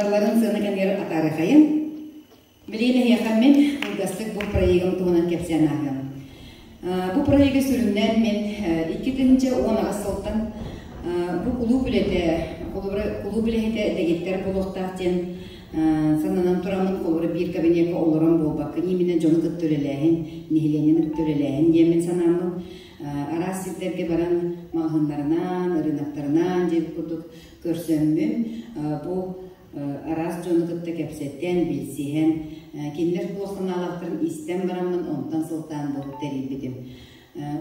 Барыларын сыана кэмигэр атаарыахайын. Билигин эһиэхэ мин кылгастык бу проегым туһунан кэпсээн ааһыам. Бу проегы сүрүннээн мин 2018 сылтан бу кулууп үлэтэ, кулууп үлэһитэ дэгиттэр буолуохтаах диэн сананан тураммын холобура биир кабинекка олорон буолбакка именно дьону кытта үлэлээһин, нэһилиэнньэни кытта үлэлээһин диэммин санааммын араас сирдэргэ баран маҕаһыыннарынан, ырыынактарынан диэбит курдук көрсөммүн бу араас дьону кытта кэпсэтэн, билсиһэн, кинилэр туох санаалаахтарын истэн бараммын онтон сылтаан бу тэрийбитим.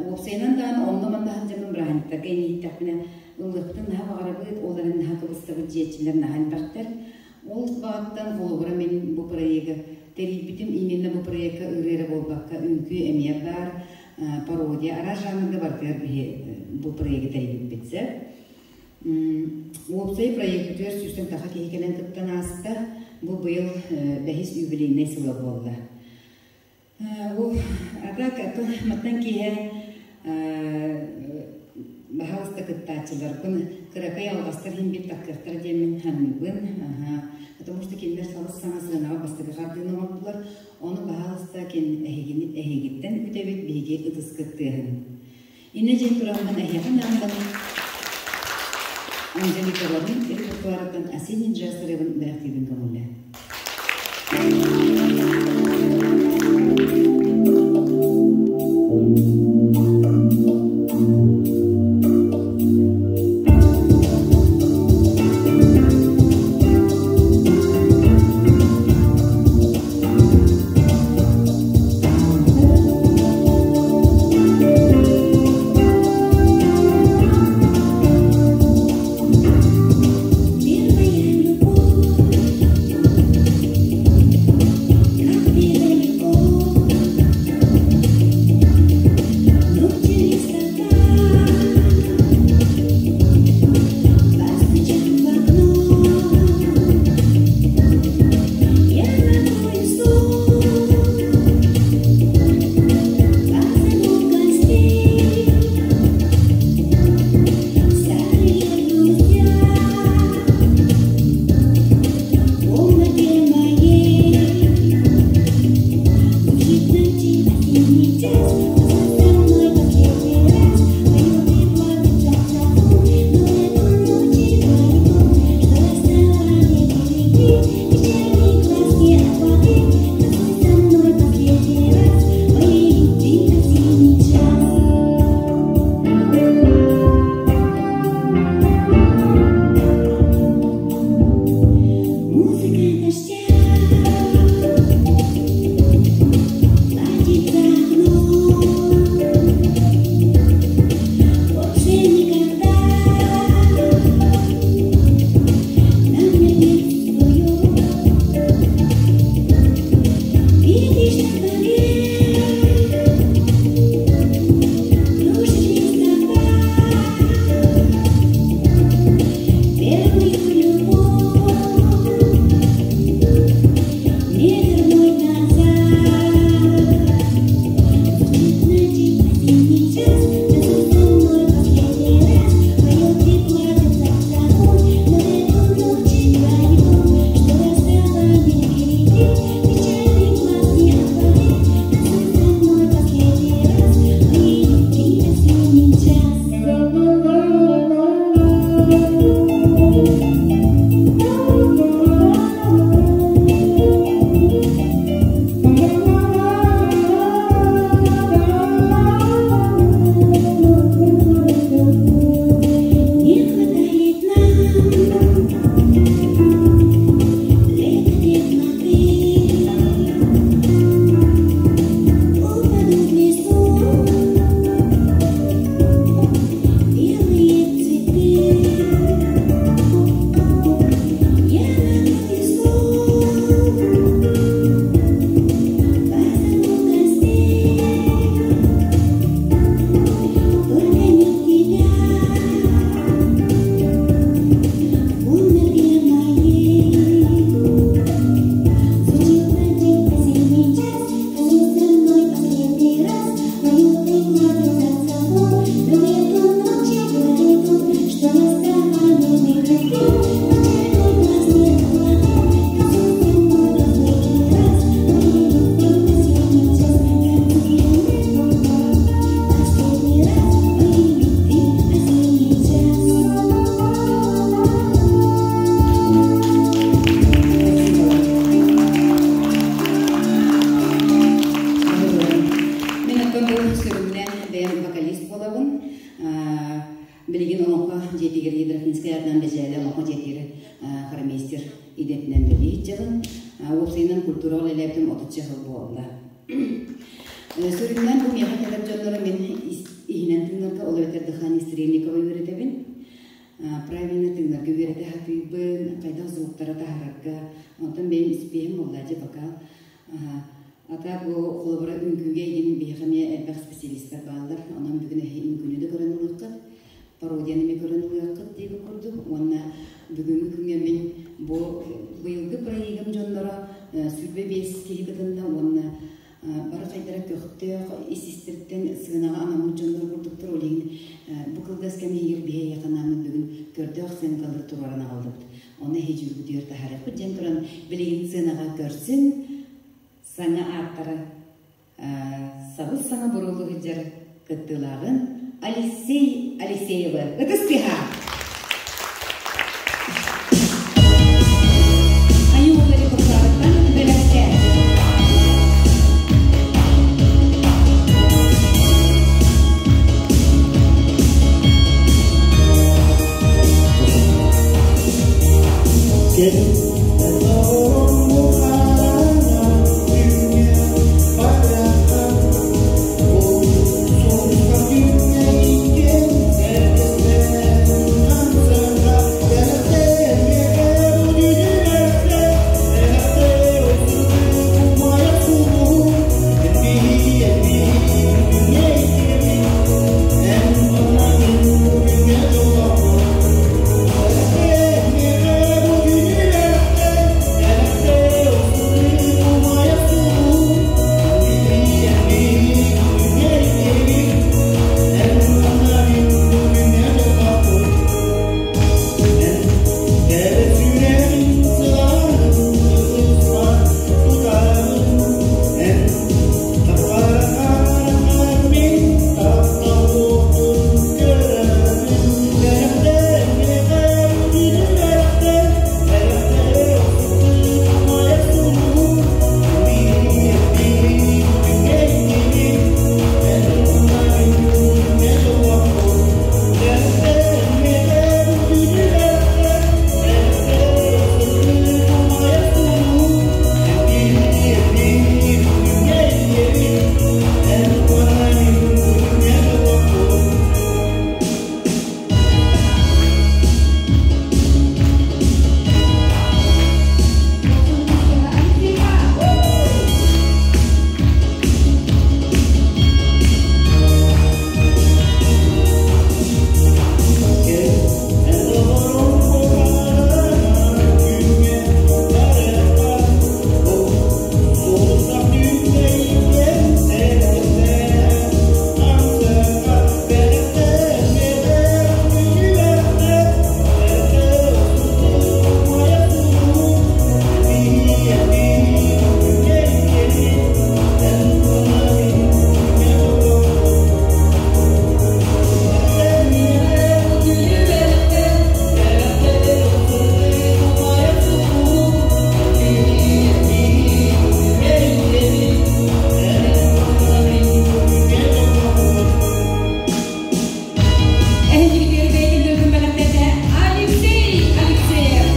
Уопсайынан даҕаны онно-манна сылдьаммын бырааһынньыктарга иҥиһиттэхпинэ ыллыахпытын наһаа баҕарабыт, ол эрэн наһаа кыбыстабыт дьиэччилэр наһаа элбэхтэр. Ол баҕаттан холобура мин бу проегы тэрийбитим именно бу проекка ырыа эрэ буолбакка үҥкүү эмиэ баар, пародия араас жанрга барытыгар биһи бу проегы тэрийбиппит сөп. Уопсай проекпытыгар сүүстэн таха киһи кэлэн кыттан ааста. Бу быйыл бэһис юбилейнай сыла буолла. Ол а так мантан киэһэ баһаалыста кыттааччыларбын кыракый алҕастар иһин биир таккыахтара диэммин саныыбын. Потому что кинилэр сабыс саҥа сыанаҕа бастакы хардыыны оҥордулар. Ону баһаалыста эһигиттэн күтэбит биһиги ытыскыт тыаһын. Иннэ диэн тураммын эһиэхэ нааммын Анжеликаларын репертуарыттан Осенний джаз ырыабын бэлэхтиибин көҥүллэ. Первая любовь. Оттон бу сүрүннээн бэйэм вокалист буолабын. Билигин Олоҥхо дьиэтигэр Ядрофинскай аатынан Бэдьээлэ Олоҥхо дьиэтигэр хормейстер идэтинэн үлэлии сылдьабын. Уопсайынан культураҕа үлэлээбитим отучча сыл буолла. Сүрүннээн бу миэхэ кэлэр дьоннору мин иһинэн тыынарга, ол эбэтэр дыхание Стрельникова үөрэтэбин. Правильно тыынарга үөрэтэ сатыыбын, хайдах звуктары таһаарарга. Онтон бэйэм испиэһим буолла дьэ вокал. А так бу холобура үҥкүүгэ игин биһиэхэ эмиэ элбэх специалистар бааллар. Онон бүгүн эһи үҥкүүнү да көрөн ылыаххыт, пародияны эмиэ көрөн ылыаххыт диэбит курдук. Уонна бүгүҥҥү күҥҥэ мин бу быйылгы проегым дьонноро 25 киһи кытынна уонна бары хайдара көхтөөх ис-истэриттэн сыанаҕа анаммыт дьоннор курдуктар. Ол иһин бу кылгас кэм иһигэр биһи эйиэхэ анааммыт бүгүн көрдөөх сценкалары туруоран аҕаллыбыт. Ону эһи дьүүлгүтүгэр таһаарыахпыт диэн туран билигин сыанаҕа көрсүн саҥа ааттара сабыс саҥа буруолу сылдьар кыттыылааҕын Алексей Алексеевы ытыс тыаһа! Айыы уоллары репертуарыттан бэлэхтээ! Эһигитигэр бэйэтин дойдун бэлэхтээтэ Алексей Алексеев.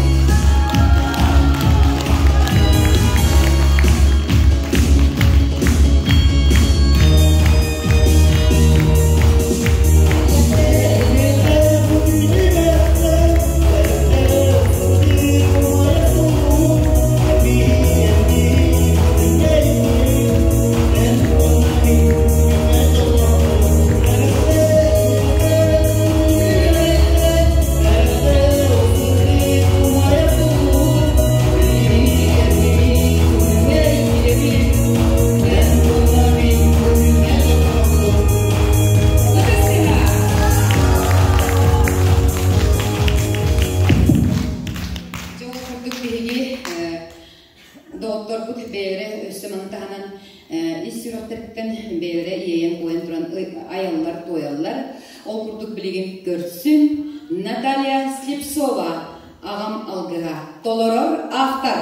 Дьол курдук биһиги доҕотторбут бэйэлэрэ өссө маны таһынан ис сүрэхтэриттэн бэйэлэрэ иэйэн-куойан туран айаллар-туойаллар. Ол курдук билигин көрсүн Наталья Слепцова аҕам алгыһа толорор автор.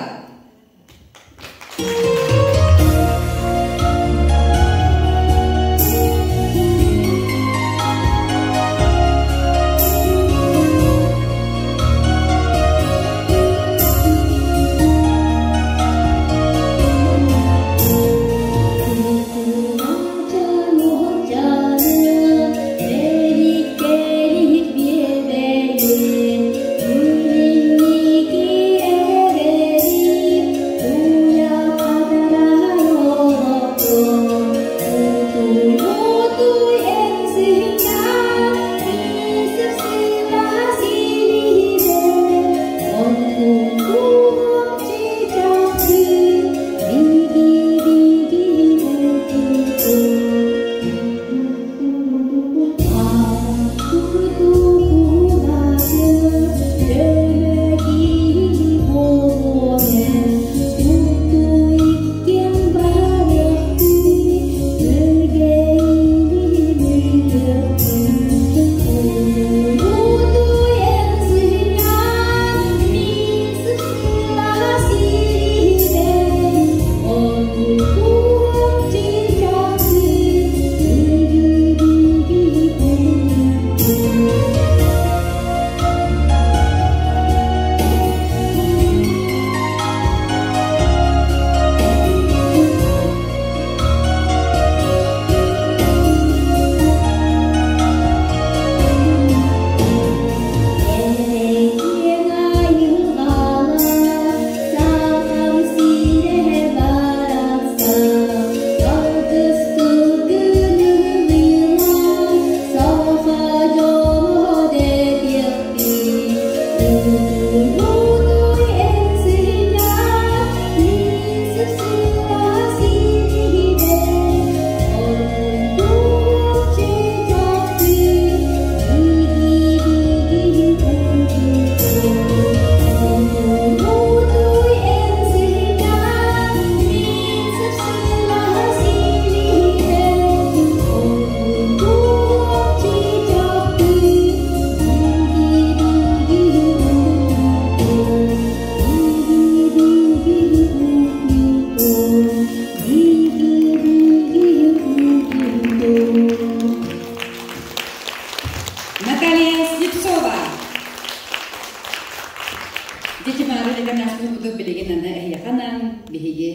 биһиги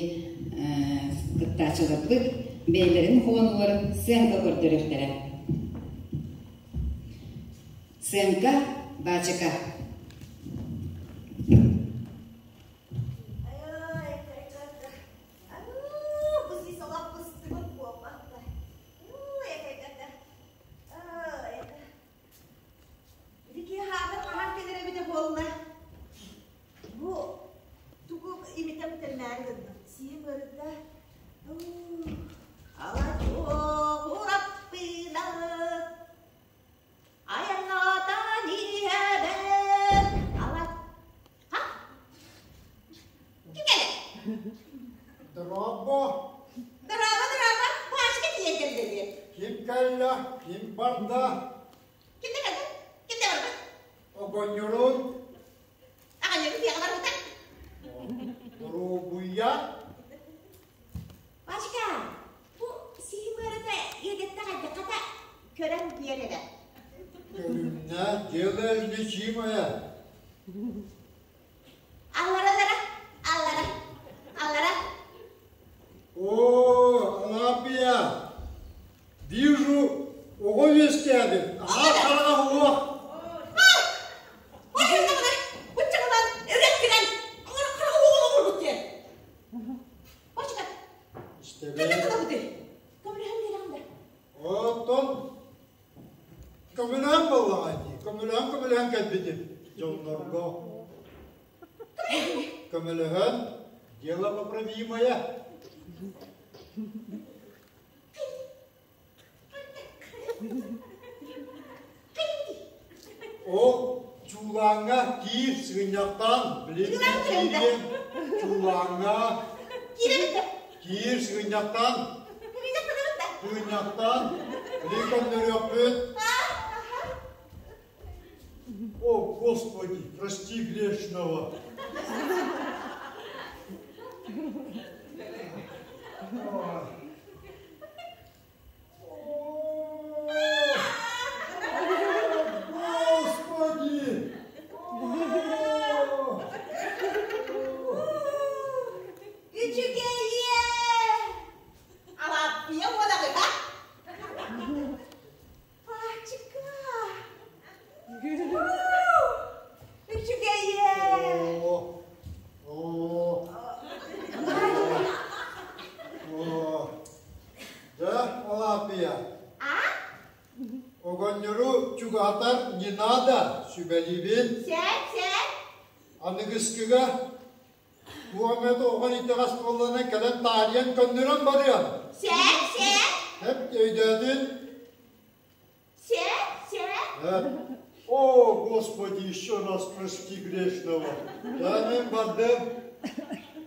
кыттааччыларбыт бэйэлэрин холонууларын сценка көрдөрүөхтэрэ. Сценка Баачыка. Ити хаатар хаһан кэлэр эбитэ буолла? Бу тугу имитэн бүтэрмээри гынным. Сиим ыарыта. Алатуоҕураппына айаннатан иһэбэн алат ха Ким кэлэ? Дорообо! Дорообо, дорообо! Баачыка тиийэн кэллэ дии. Ким кэллэ, ким барда? Ким да кэллэ? Ким да барда? Оҕонньорун Аҕанньорун тиэҕэ барбыта. Доруобуйа Баачыка, бу сиһим ыарыта иэдэттэ хайдаххата көрөн биэр эрэ. Көрүннэ, дело излечимое. Аллара, аллара, аллара. О, Алапия! Вижу, оҕо үөскээбит, аһаа хараҕа уох. Оттон көмөлөөн буоллаҕа дии, көмөлөөн көмөлөөн кэлбитим дьоннорго. Көмөлөһөн, дело поправимое. Ол чуулааҥҥа киир сыгынньахтаан, билин киириэн чуулааҥҥа киир сыгынньахтаан, сыгынньахтаан, билин көннөрүөхпүт. О, Господи, прости грешного. Господи! Үчүгэйиэ! Алааппыйа уодаҕыта! Паачыка! Үчүгэйэ! О, о, Да, Алапия? А? Оҕонньору чугаһатар не надо, сүбэлиибин. Сэр, сэр. Аныгыскыга туох эмэ оҕон итэҕэс буоллана кэлэн таарыйан көннөрөн барыам. Сэр, сэр. Хэп өйдөөтүн. Сэр, сэр. О, Господи, еще раз прости грешного. Да мен бардым.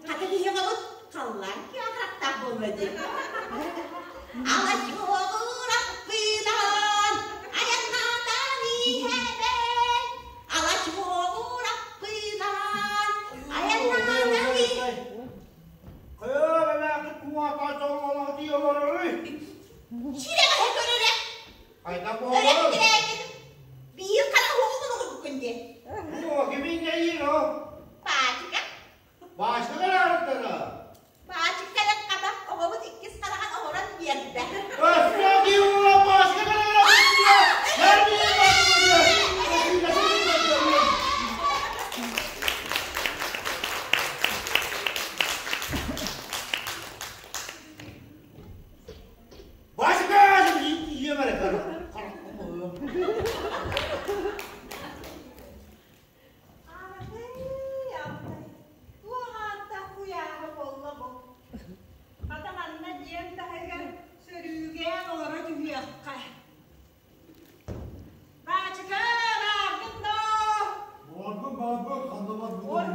Хата киһи оҕобут халлаан киэҕирахтаах буолла дии. Алачуоҕураппынан айаннаатан иһэбэн Алачуоҕураппынан айаннаатан Кыыр эмээххит куҥаата дьоллоно дии олороруй. Сирэҕэһэ көрөрө. Хайдах буолар? Өрөктүрээгин биир хара уһугун оҕурбуккун дии. Оо, кимин дьайыыр ол? Паачыка. Баачыка кэлээриттэрэ. Паачыка хата оҕобут иккис хараҕын оһорон биэрдэ. Өссө дии ула баачыка кэлээриттэрэ. Туох ааттаах куйааһа буолла бу? Хата манна дьиэм таһыгар сөрүүгээн олоро түһүөххэ. Баачыка, бааргын доо? Баарбын, баарбын, ханна барбын? Ой,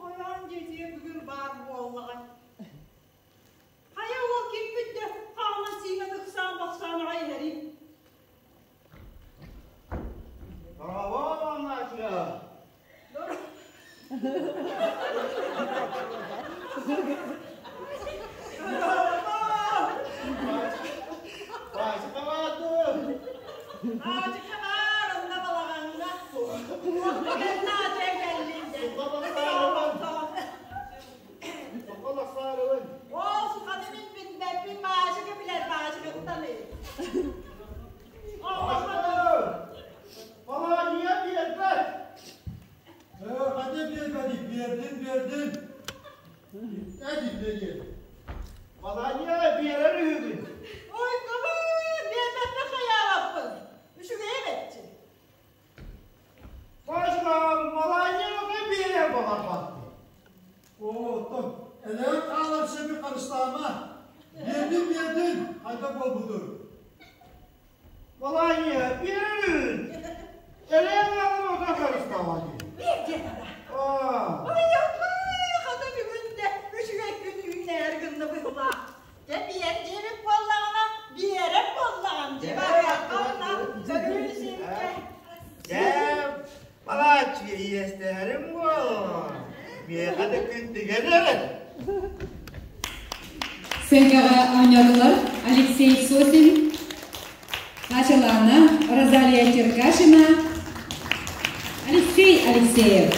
хойоон дьиэтигэр бүгүн баар буоллаҕай. Хайа уол киммит да хааман сиимэн ыксаан-бахсаан аҕай иһэрий? Браво, Настя! Вася, баҕардым! Аачыка баар, онно балаҕаҥҥа. Туохха кэллин? Балаайа, биэрэрин. Элээн аҕам ото харыстаҕа дии. Биир диэтэ. Аа. Ой, хата бүгүн да үчүгэй күн үүнээр гынна быһылаах. Дьэ биэр диэбит буоллаҕына, биэрэр буоллаҕым дии барыахха уонна сөрүүн сиргэ. Дьэ, балааччы иэстэһэрим буолуо. Миэхэ да күн тигэр эрэ. Сценкаҕа оонньоотулар Алексей Сосин, Хачалаана, Розалия Черкашина, Алексей Алексеев.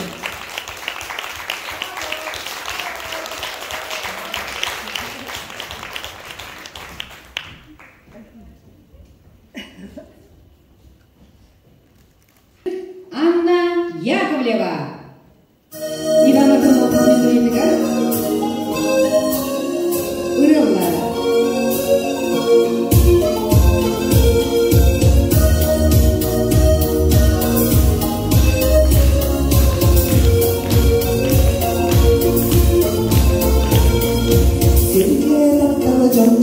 Анна Яковлева. Иван Антонов үлэтигэр ырыаллар. Сиргэ тапталы дьон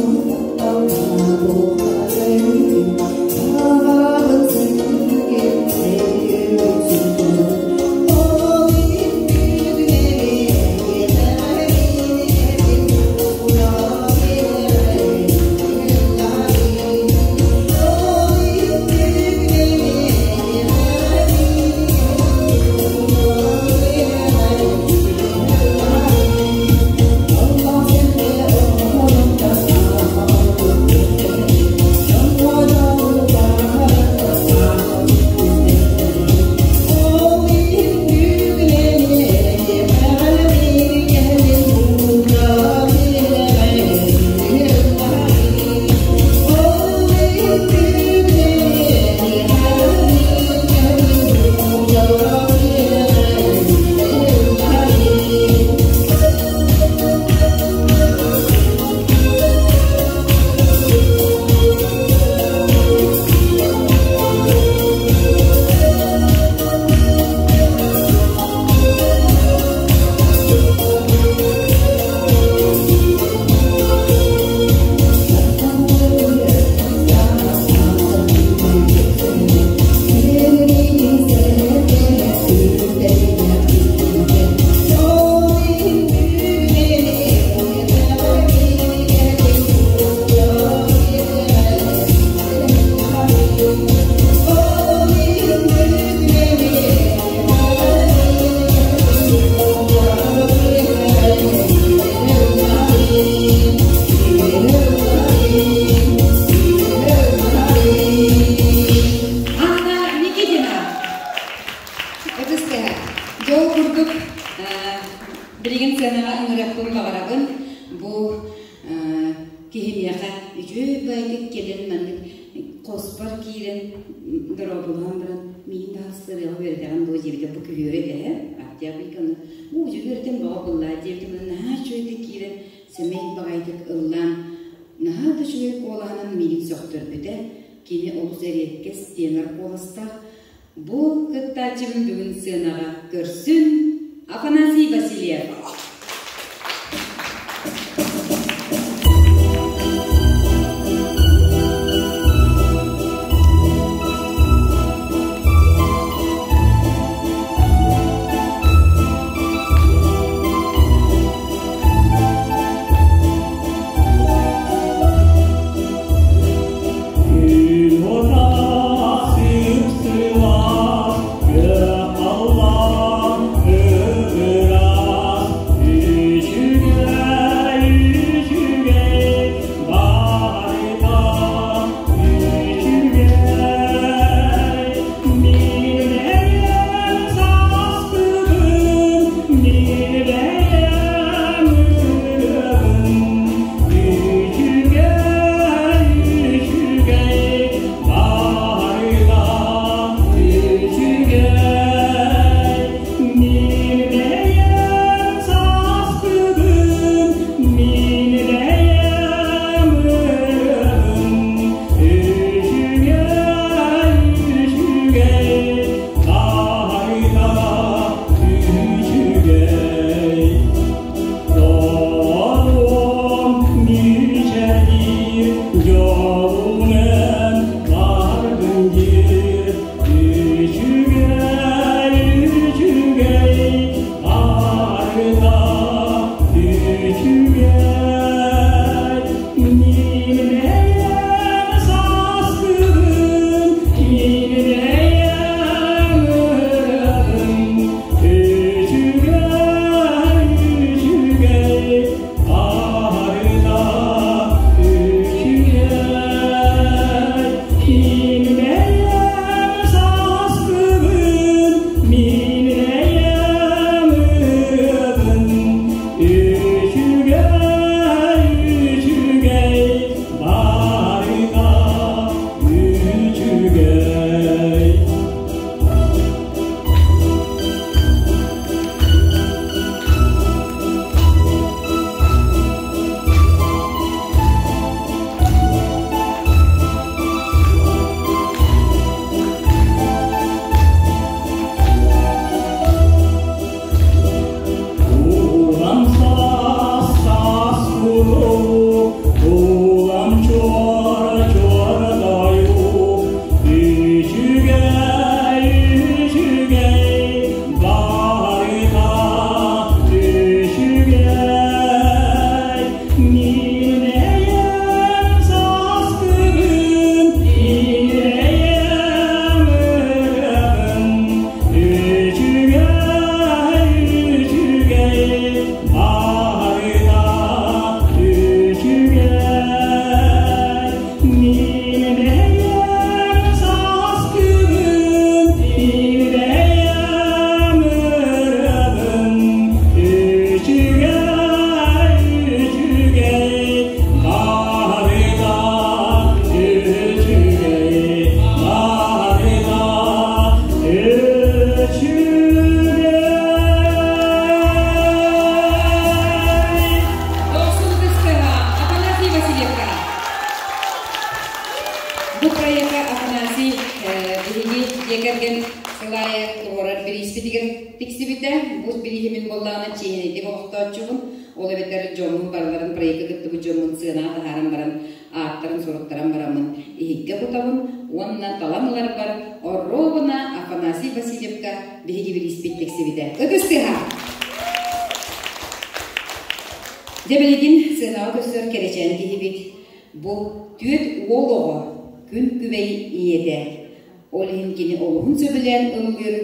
Анна Никитина. Ытыстыһа. Дьол курдук билигин сыанаҕа ыҥырыахпын баҕарабын. Бу киһиниэхэ үчүгэй байтык кэлэн маннык хоспор киирэн дорооболоһон баран миин таһастырыаҕа үөрэтэҕин дуо диэбитэ бу күһүөрү эһэ октябрьга уу үөрэтэн бөҕө буллаа диэбитим наһаа үчүгэйдик киирэн сэмэй баҕайытык ыллаан наһаа да үчүгэй куолаһынан миигин сөхтөрбүтэ. Кини олус эриэккэс тенор куоластаах. Бу кыттааччыбын бүгүн сыанаҕа көрсүн Афанасий Васильев. Күн Афанасий биһиги дьиэ кэргэн сыл аайы туруорар бирииспитигэр тиксибитэ. Бу бирииһи мин буоллаҕына чиэһинэйдик олохтооччубун. Ол эбэтэр дьоммун барыларын проекка кыттыбыт дьоммун сыанаҕа таһааран баран ааттарын суруттаран бараммын иһиккэ кутабын уонна талан ыларбар оруобуна Афанасий Васильевка биһиги бирииспит тиксибитэ. Ытыс тыаһа! Дьэ билигин сыанаҕа көстөр кэрэчээн киһибит бу түөрт уол оҕо күн күбэй ийэтэ. Ол иһин кини олуһун сөбүлээн ыллыыр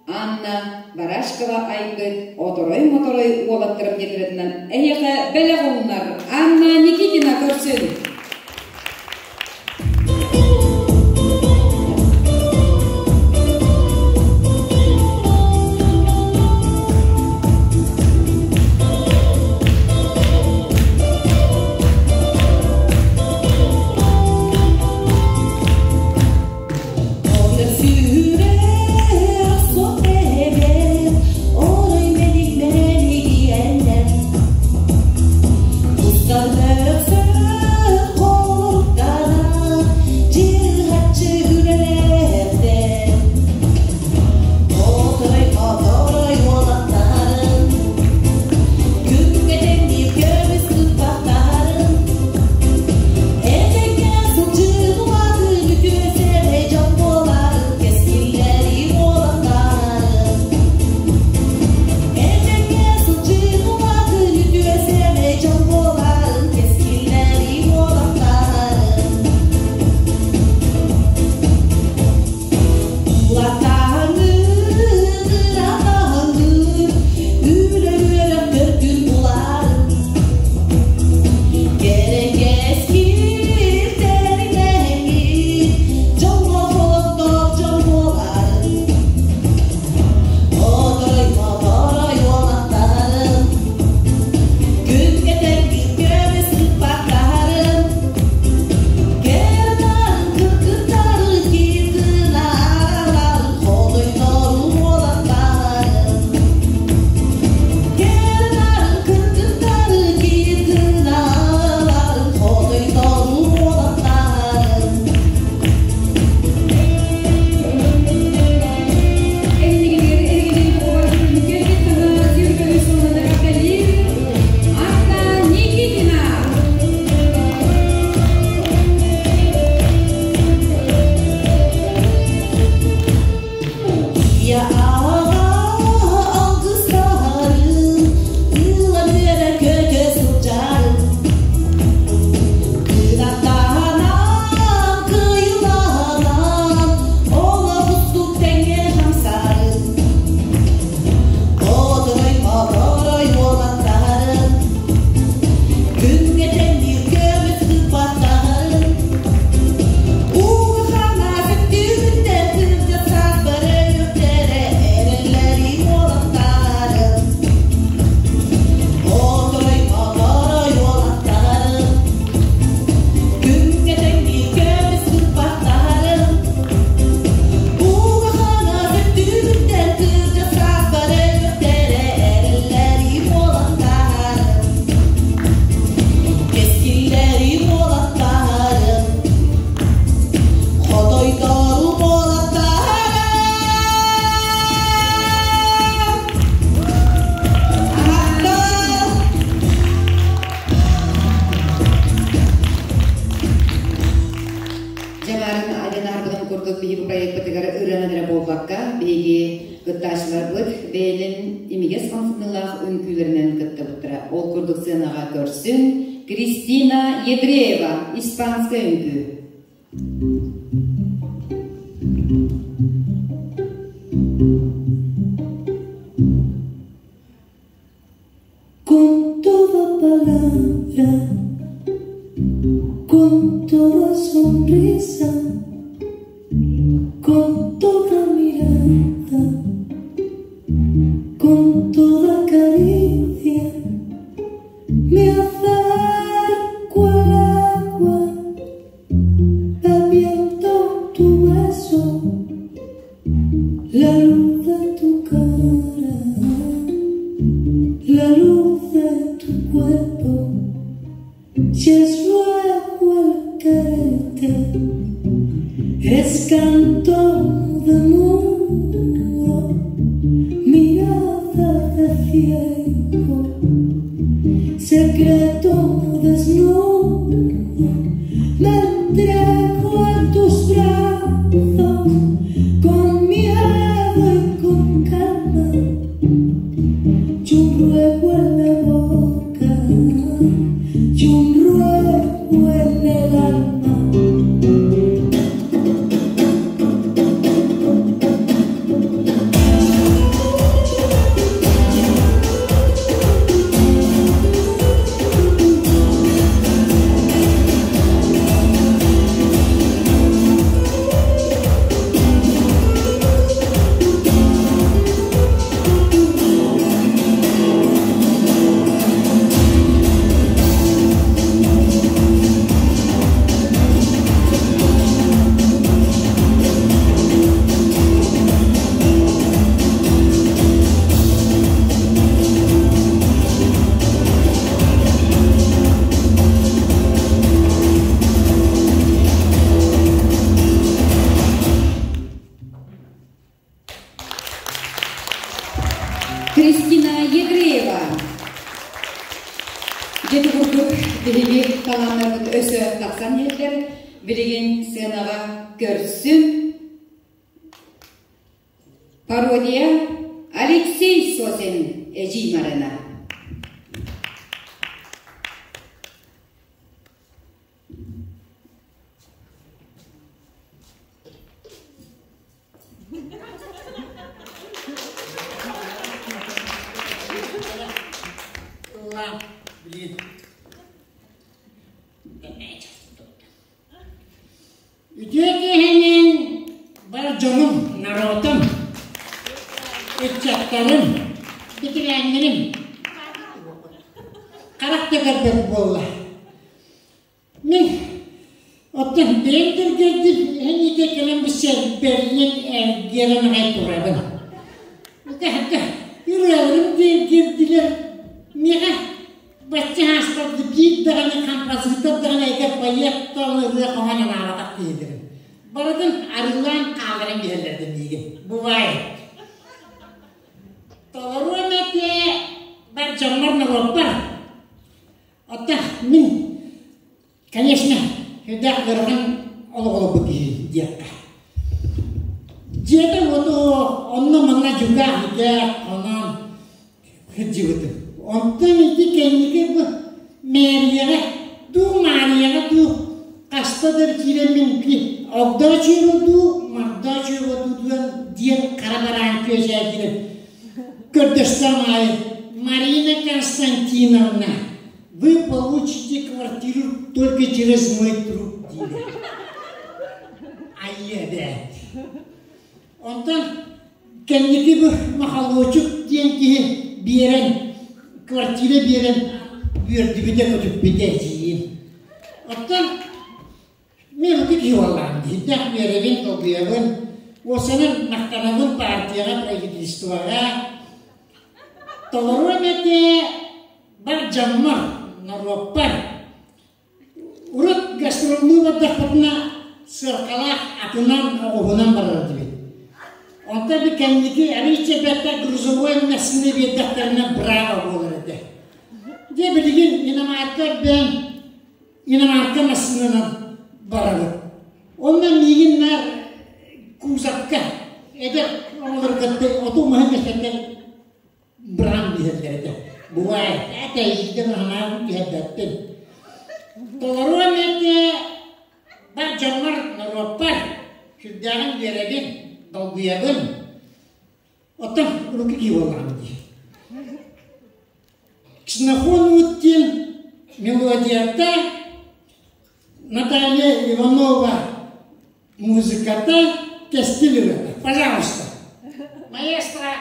Анна Барашкова айбыт Оторой-моторой уолаттарым диэн ырыатынан эһиэхэ бэлэх уунар Анна Никитина көрсүн! Con toda palabra, con toda sonrisa, con toda mirada, con toda caricia, me acerco al agua bebiendo. Es canto de muro, mirada de ciego, secreto desnudo, me entrego a tus brazos con miedo y con calma. Yo un ruego en la boca y un ruego en el alma. Кристина Егреева. Дьэ курдук биһиги талааннарбыт өсө тахсан иһэллэр. Билигин сценаҕа көрсүн. Пародия Алексей Сосин Эдьиий Марина. Үтүө киһинин бар дьонум, народум, ыччаттарым, бэтэрээннэрим харах да көрбөт буолла. Мин оттон бэйэм түргэрдим энигэ кэлэн бэринэн эргиэрэн аҕай турабын. Хата ырыаларым диэргирдилэр миэхэ бачча ааспарда биир даҕаны хампасыытар даҕаны эдэр поэт ырыа хоһоон анаабатах киһилэрим. Барытын арыылаан хаалларан биһэллэрдэ миигин. Бывает. Толоруом этэ бар дьоммор норуоппар Оттон мин, конечно, сүрдээх ыарахан олох олорбут киһи диэххэ. Дьиэтэ уоту онно-манна дьукаах-икээх онон сылдьыбытым. Онтон ити кэнники бу мээрийэҕэ дуу, Маарыйаҕа дуу хаста да киирэммин ити Огдоочуйба дуу, Мордоочуйба дуу диэн хара бараан күөсээ киирэн көрдөстөм аайы Марина Константиновна, вы получите квартиру только через мой труп диир. Айыы эбээт. Онтон кэнники бу Махалочук диэн киһи биэрэн, квартира биэрэн үөрдүбүтэ көтүппүтэ эдьиийим. Оттон Мин ытык киһи буоллаҕым иһиттээх үөрэбин, долгуйабын, уосанан махтанабын партияҕа, правительствоҕа. Толоруом этэ бар дьоммор, норуоппар. Урут гастроллуу бардахпытына сыаркалаах атынан, оҕуһунан барар этибит. Онтон бу кэнники арыычча бэртэ грузовой массыына биэрдэхтэринэ браво буолар этэ. Дьэ билигин иномарка бэйэм иномарка массыынанан барабыт. Онно миигин наар кузовка эдэр оҕолору кытта оту маһы кэсэтэн быран биһэллэр этэ. Бывает, этэйиитин анаан түһэрбэппин. Толоруом этэ бар дьоммор, норуоппар сүрдээҕин үөрэбин, долгуйабын. Оттон урукку киһи буоллаҕым дии. Ксенофон диэн мелодията Наталья Иванова музыката кэскил ырыата. Пожалуйста. Маэстро.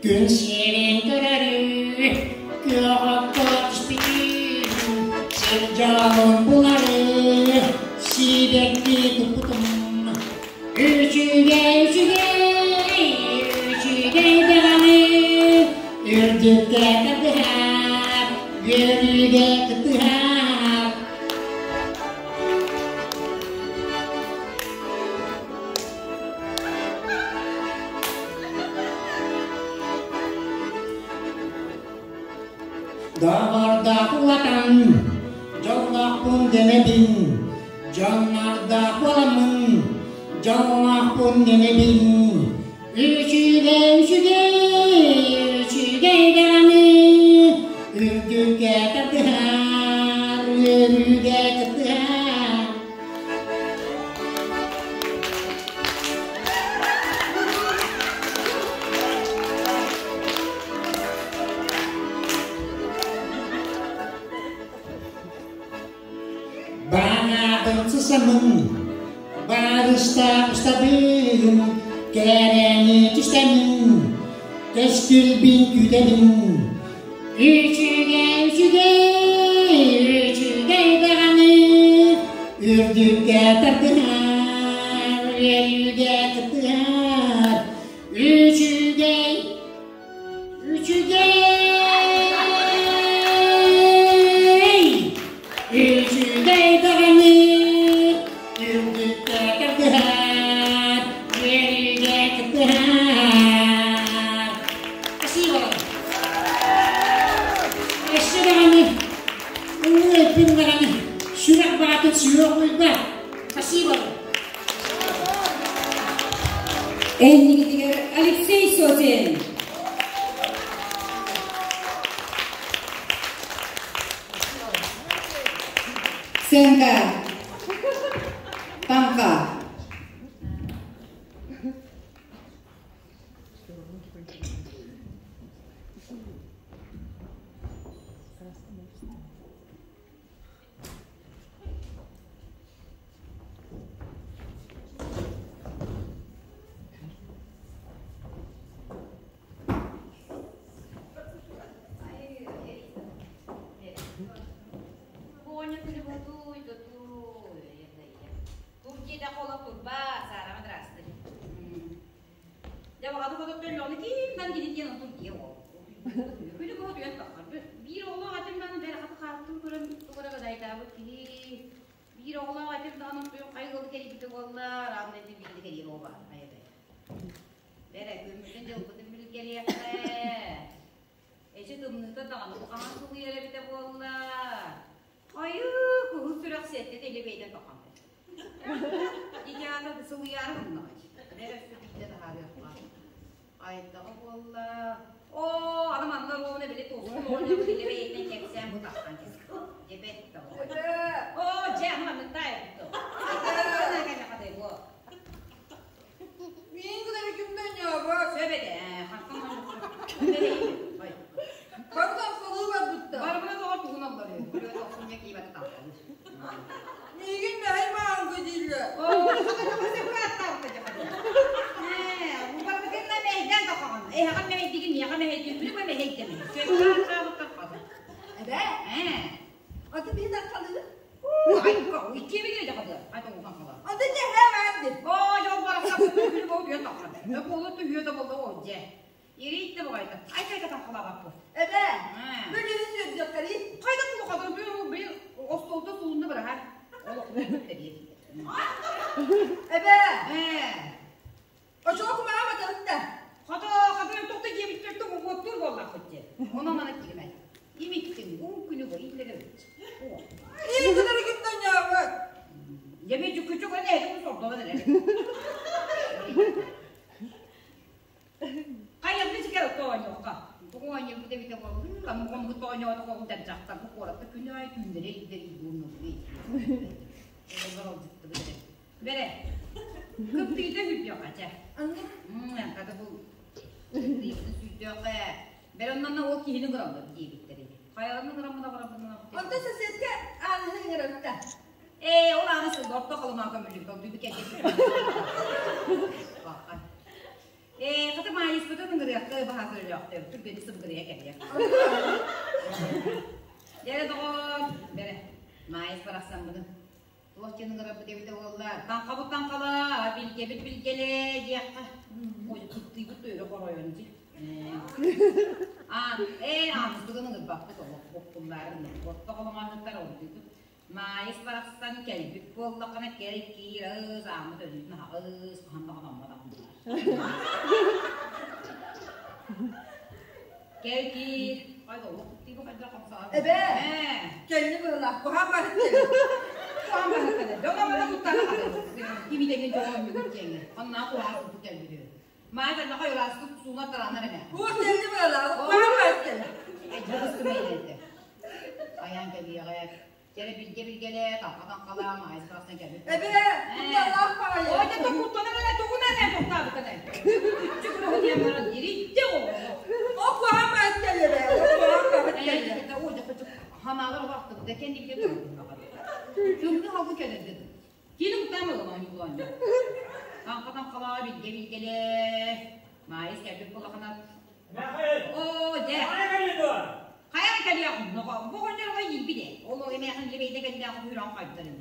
Күн сирин көрөрү, күөх окко түспүтүн, сир дьолун булар. Доҕордоох улатан, дьоллоохпун дэнэбин, дьоннордоох буоламмын, дьоллоохпун дэнэбин. Үчүгэй, үчүгэй, үчүгэй даҕаны, үрдүккэ тардыһар, үөрүүгэ кыттыһар. Баҕаҕын сысамын, барыстаах устабын, кэрэни түстэмин, кэскилбин күүтэбин. Үчүгэй, үчүгэй, үчүгэй даҕаны, үрдүккэ тардыһар, үөрүүгэ кыттыһар, үчүгэй, Үчүгэй! Үчүгэй даҕаны үрдүккэ тардыһар, үөрүүгэ кыттыһар. Спасибо. Өссө даҕаны ыллыы эппин даҕаны сүрэх баатын сүһүөх уйбат. Спасибо. Эннигитигэр Алексей Сотин. Сценка. Таҥха. Биир оҕолоох этим даҕаны бэрэ хата хаартын көрөн тугу эрэ гадайдаабыт киһи биир оҕолоох этим даҕаны хайа ыалы кэрийбитэ буолла араанна ити биирдэ кэрийэр оҕо баар айата бэрэ күммүтүн дьылбытын билгэриэххэ эчи тымныыта даҕаны бу хаһан сылыйар эбитэ буолла айыы куһун сүрэх сэттэтэ илэ бэйдэн тохон Ити аата сылыйаары гыннаҕай бэрэ өссө биирдэ таһаарыахха Айдаҕа буолла. Оо, аны манна ровно били туохтун оҕонньор били бэйэтинэн кэпсээн бу тахсан Дебет Оо, дьэ, аны манныктаай Мин кытары кимден ньаабат. Сөп этэ, хантан Барытан салыы барбытта. Барыбына тоҕо тугун алларыы. Күлүө тохсунньа киибэти тахсан. Миигин мэһэй маанга дииллэр. Эбээ, аты биһи тархалыы. Аты тэһэ баарды. Эбээ, бүгүн сүрдөхтөрий. Эбээ, очоку маа батарытта. Хата, хата тохто диэбиттэр уоттуур буоллахпыт дии. Онон мана киирмэй. Имиттин, уу күнү бу иллэгэ Ии кытары кимден ньаабат. Дьэби дьүккүчүк эн эһэтин сордолон эрэр. Хайабыт сикер тооньуохха. Бу оонньуубут эбитэ буоллун, омугуммут тооньоото хоҕунтан дьахтар бу куоракка күн аайы түүннэри илдэр иигууннулуй. Олор алдьыттыбыт эрэ. Бэрэ, кыптыыта сүрдүөххэ чэ. Анны. Хата бу кыптыытын сүрдүөххэ. Бэрэ оннонно ол киһини гыраллар диэбиттэр ини. Хайаларын гыраммына барабына. Онто соседка ааныһын ыҥырабытта. Ээ, ол ааны сылга орто холомака мүлүк, олдуйбу кэргэн. Ээ, хата маайыспытын ыҥырыахха баһаасыр өлөөхтөр, түргэни сыбыгырыйа кэлиэх. Дьэ, доҕоор, бэрэ, маайыс барахсаммытын туох диэн ыҥырарбыт эбитэ буолла? Таҥхабыт таҥхала, билгэбит билгэлэ диэххэ. Ой, кыттыйбыт өрө хоройон дии. Аан, ээ, ааныспытын ыҥырбаппыт олох, буккуллаарын, орто холомоонуттар олдуйбут. Маайыс барахсан кэлбит буоллаххына кэл киир ыс ааммыт өлүүтүн аһаҕыс хаһан даҕаны оммотоҕун Кэл киир. Хайда олох куттыйбы хайда хамсаа. Эбээ! Ээ. Кэлли быһыылаах, куһаан барыт кэлли. Куһаан барыт кэлли. Дьоно бары куттана хатыр. Кимитеген дьоҕо өннүгүт диэҥҥэ. Ханнаа куһаан суппут кэлбит үһү. Маай кэллэхэ ыраастык сууна тараанар эмэ. Уох кэлли быһыылаах, куһаан барыт кэлли. Айдьа быстымай Айаан кэлиэҕэ. Кэрэ билгэ билгэлэ, таҥха таҥхалаа, маайыс барахсан кэлбит. Эбээ, кутталлаах баҕайы. Ой, да куттанар эрэ, тугунан эрэ тохтообуккун Үччү куруһу диэн баран, иридде оҕо. О, куһаан барыт кэлли эбээ, куһаан барыт кэлли. Ой, да ханаалар олохтубута кэннигитэ Тымны халгы кэлэрдин. Кини куттаан ылан юлан. Таҥха таҥхалаа билгэ билгэлэ. Маайыс кэлбит булаханат. Оо, дьэ. Хайа кэлиэх ноҕо бу оҕонньорго иирбит ээ. Ол эмээхин лебейде кэллээх үүрэн хайдар ини.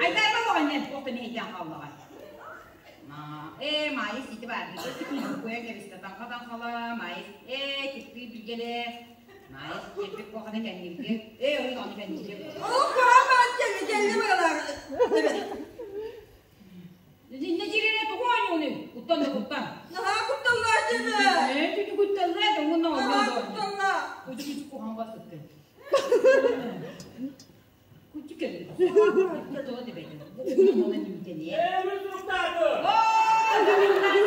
Айдарба оҕонньор туох да мэһэйдээн хааллаҕай. Ээ, Маайыс ити баар. Куйа кэбистэ таҥха таҥхала, Маайыс ээ, кыттыы билгэлэ. Маайыс кэлбит куохана кэннибитигэр. Ээ, ойун ону кэннибитигэр. Оо, куһаан барыт кэлли, кэлли быһыылаах. Эбээ. Инне дьирине тугу оонньууну? Куттан да куттан. Наһаа кутталлаах дьиэбэ. Ээ, түтү кутталлаа, тоҥун Наһаа оонньуу. кутталлаах. Кучу кучу куһаан басыккын. Кучу кэлин. Куттала дебетин. Бу уну нүүтэнэ. Оо,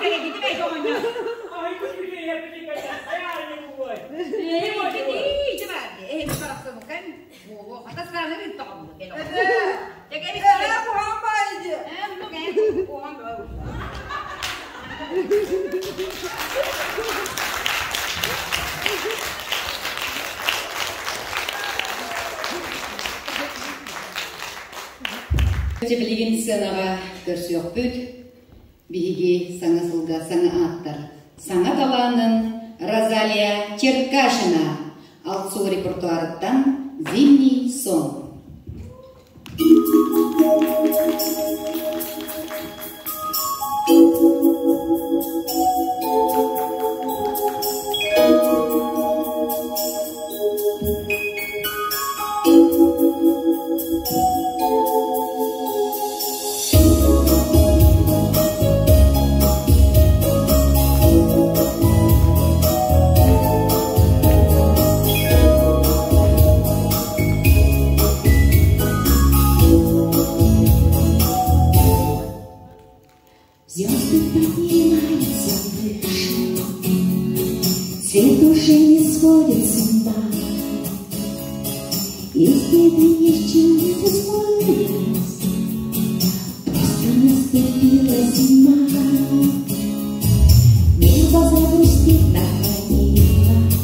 кэлэгити бэй оҕонньор. Ээ, ити бар. Ээ, барахсыбыккан. Буолуо, хатасрааны ыттаҕым. Эбээ. Тэкэбит. Эбээ, куһаан баҕайы дьиэ. Ээ, ну кээ, куһаан баҕайы. Билигин сценаҕа көрсүөхпүт. Биһиги саҥа сылга саҥа ааттар. Саҥа талаанын Розалия Черкашина Алсу репертуарыттан «Зимний сон». Звезды поднимаются выше, Свет уже не сходит с ума. Из беды исчезнет свой Просто наступила зима. Небо загрустит, наклонилось,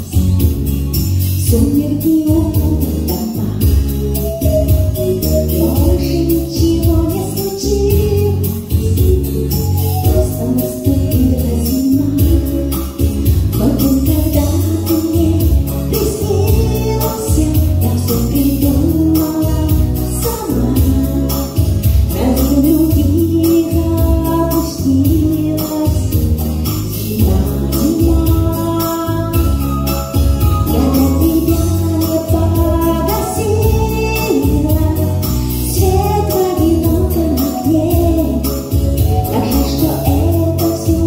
Сумерки уходят дома. Больше ничего не случилось, Просто наступила зима. Тот день, когда ты мне приснился, Я все придумала сама. На землю тихо опустилась Зима, зима. Я для тебя не погасила Свет в одиноком окне. Так жаль, что это все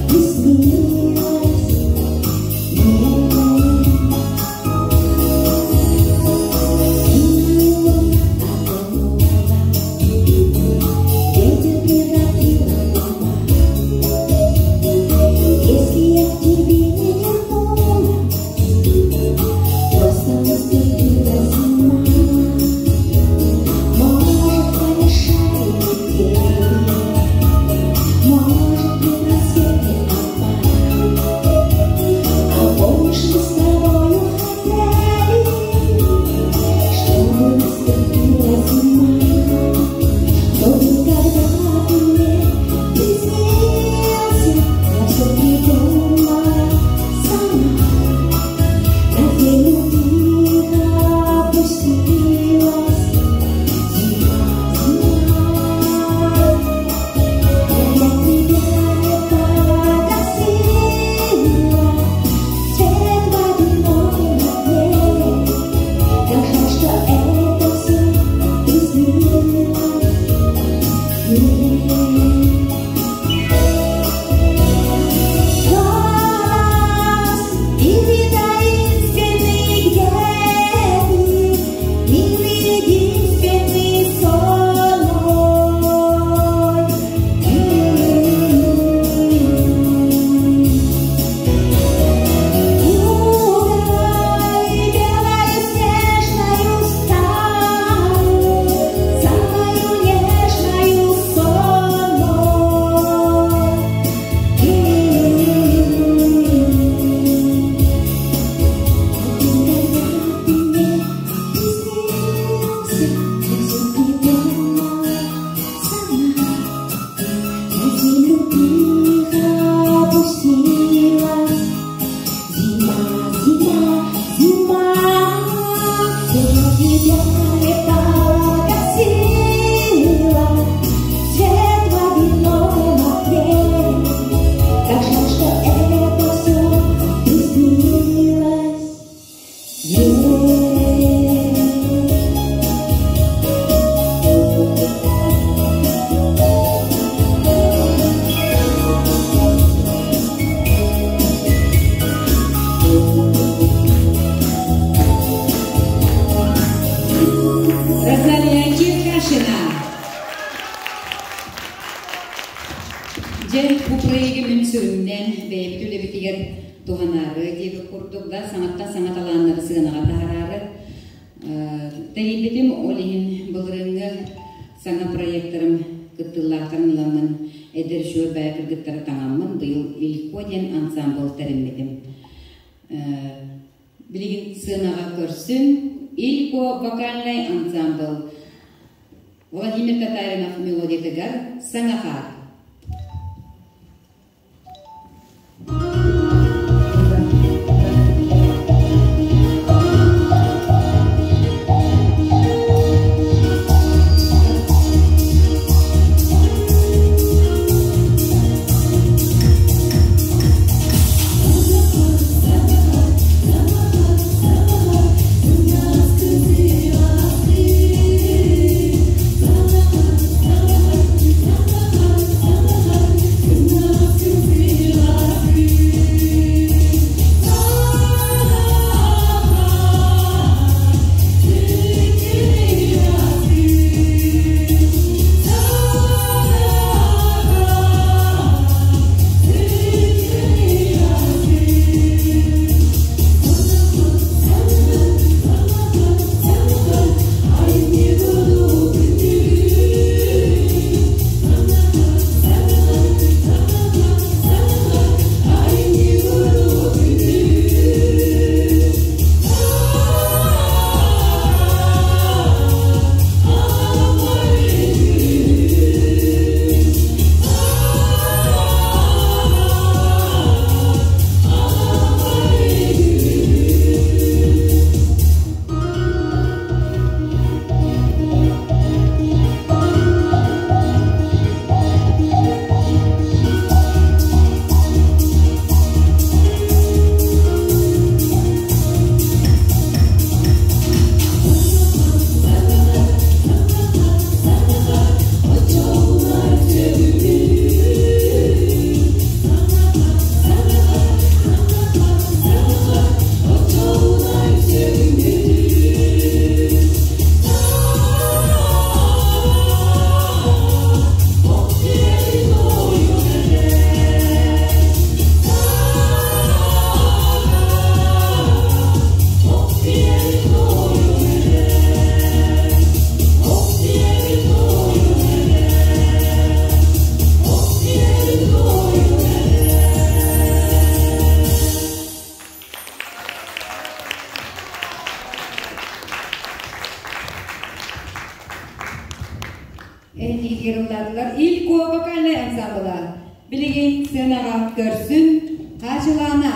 приснилось мне. Силу окунула, ветер превратил в туман. Если я к тебе не вернулась, просто наступила зима. Может, помешали двери, может, предрассветный обман. А помнишь, мы с тобою хотели, чтобы наступила зима? Тот день, когда ты мне приснился, я все придумала сама. На землю тихо опустилась зима, зима. Я для тебя не погасила свет в одиноком окне. Как жаль, что это все приснилось. Дьэ, бу проегы мин сүрүннээн бэйэбит үлэбитигэр туһанаары диэбит курдук да саҥаттан саҥа талааннары сыанаҕа таһараары тэрийбитим. Ол иһин былырыыҥҥы саҥа проектарым кыттыылаахтарын ыламмын эдэр үчүгэй бэйэ кыргыттары таҥаммын быйыл Илько диэн ансаамбыл тэриммитим. Билигин сыанаҕа көрсүн Илько вокальнай ансаамбыл Владимир Татаринов мелодиятыгар «Саҥа хаар». Эһиги ыллаатылар Ил Куо вокальнай ансаамбыла. Билигин сценаҕа көрсүн Хаачылаана.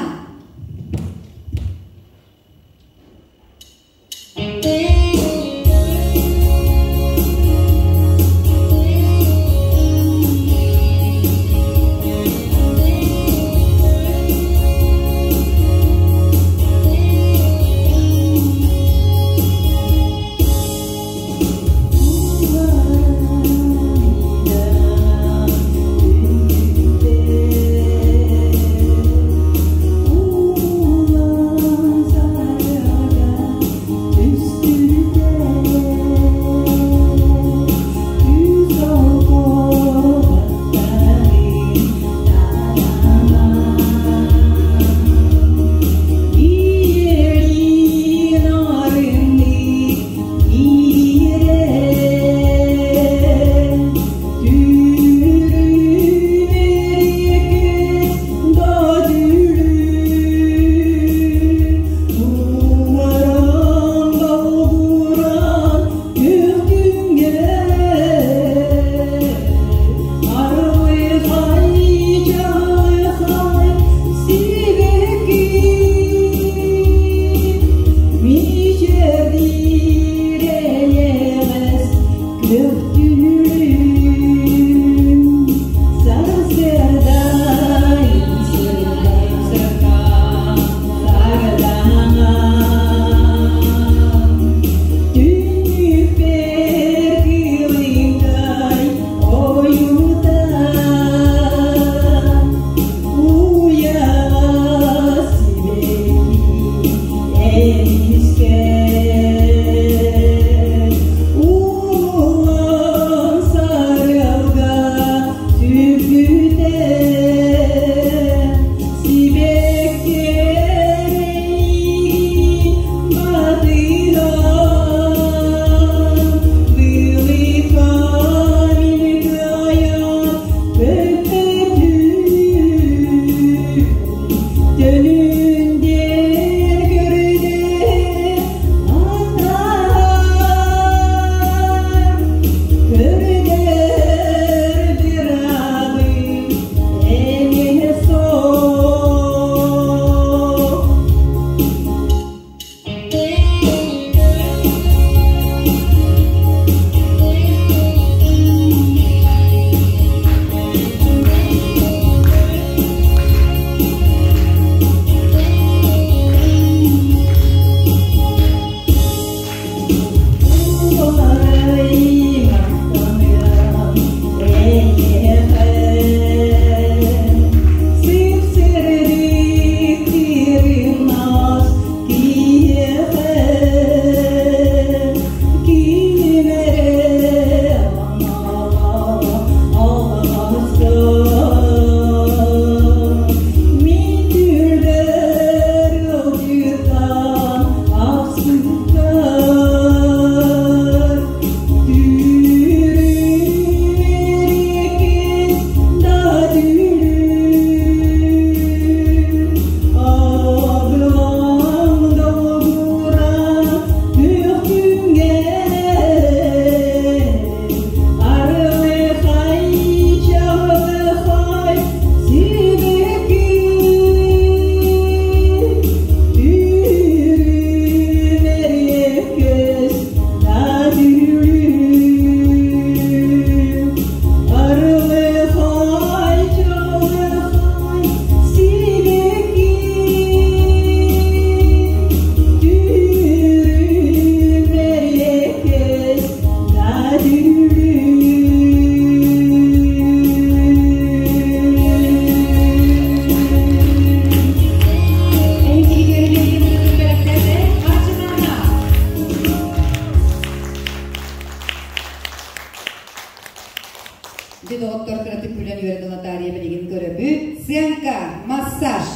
Ити доҕоттор кыратык күлэн үөрэн ылатаарыйа билигин көрөбүт. Сценка, массаж.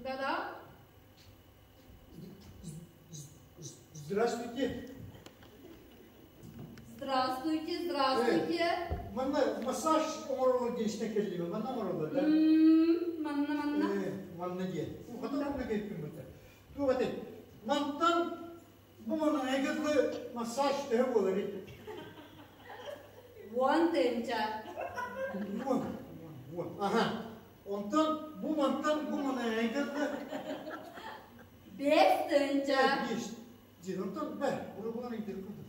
Да-да. Здравствуйте. Здравствуйте, здравствуйте. Манна массаж оҥороллор диэчинэ кэллибэ, манна оҥороллор да? Манна, манна. Манна диэн. Хата манна кэлбин быта. Туох этэй? Мантан бу манайга дылы массаж төһө буоларый? 10 тыһыынча. 10, 10. Аха. Онтон бу мантан бу манайга дылы 5 тыһыынча. 5. Диэн онтон бэр, урубулан ыйдыр курдук.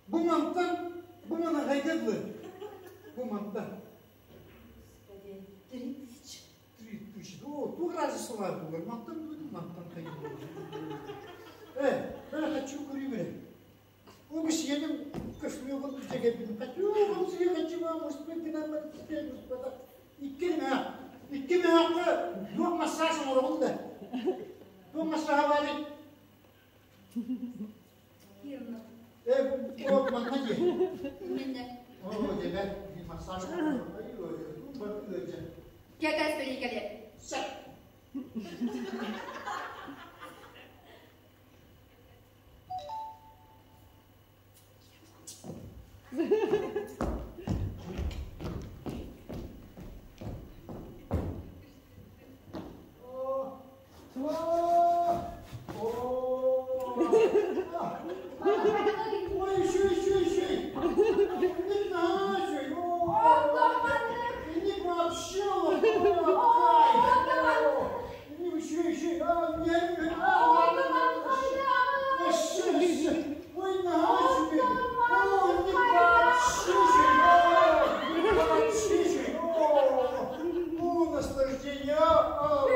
Бу мантан бу манайга дылы. Бу мантан. 3000. 3000. О, туох разница баар буолар? Мантан бүгүн мантан хайыы буолар. Э, хочу көрүүмэ. Ол сиэним кошмелын илдьэ Хочу, ол сиэ хочу, может быть, гынан 2 мөһөөх. 2 мөһөөххө туох массаж оҥороҕун да? Туох массажа баарый? Кимна? Э, бу манна дии. Минне. О, дебе, массаж оҥорор. Ай, бу ыалдьа. Кэтэс бэрикэле. Сэ. О, о, о. Ой, еще, еще, еще. Не знаю, о. Не вообще, о, кайф. Не, еще, еще, а, не, не, а, еще, еще. Ой, на тебе. О, не вообще, вообще, о, о, наслаждение, а,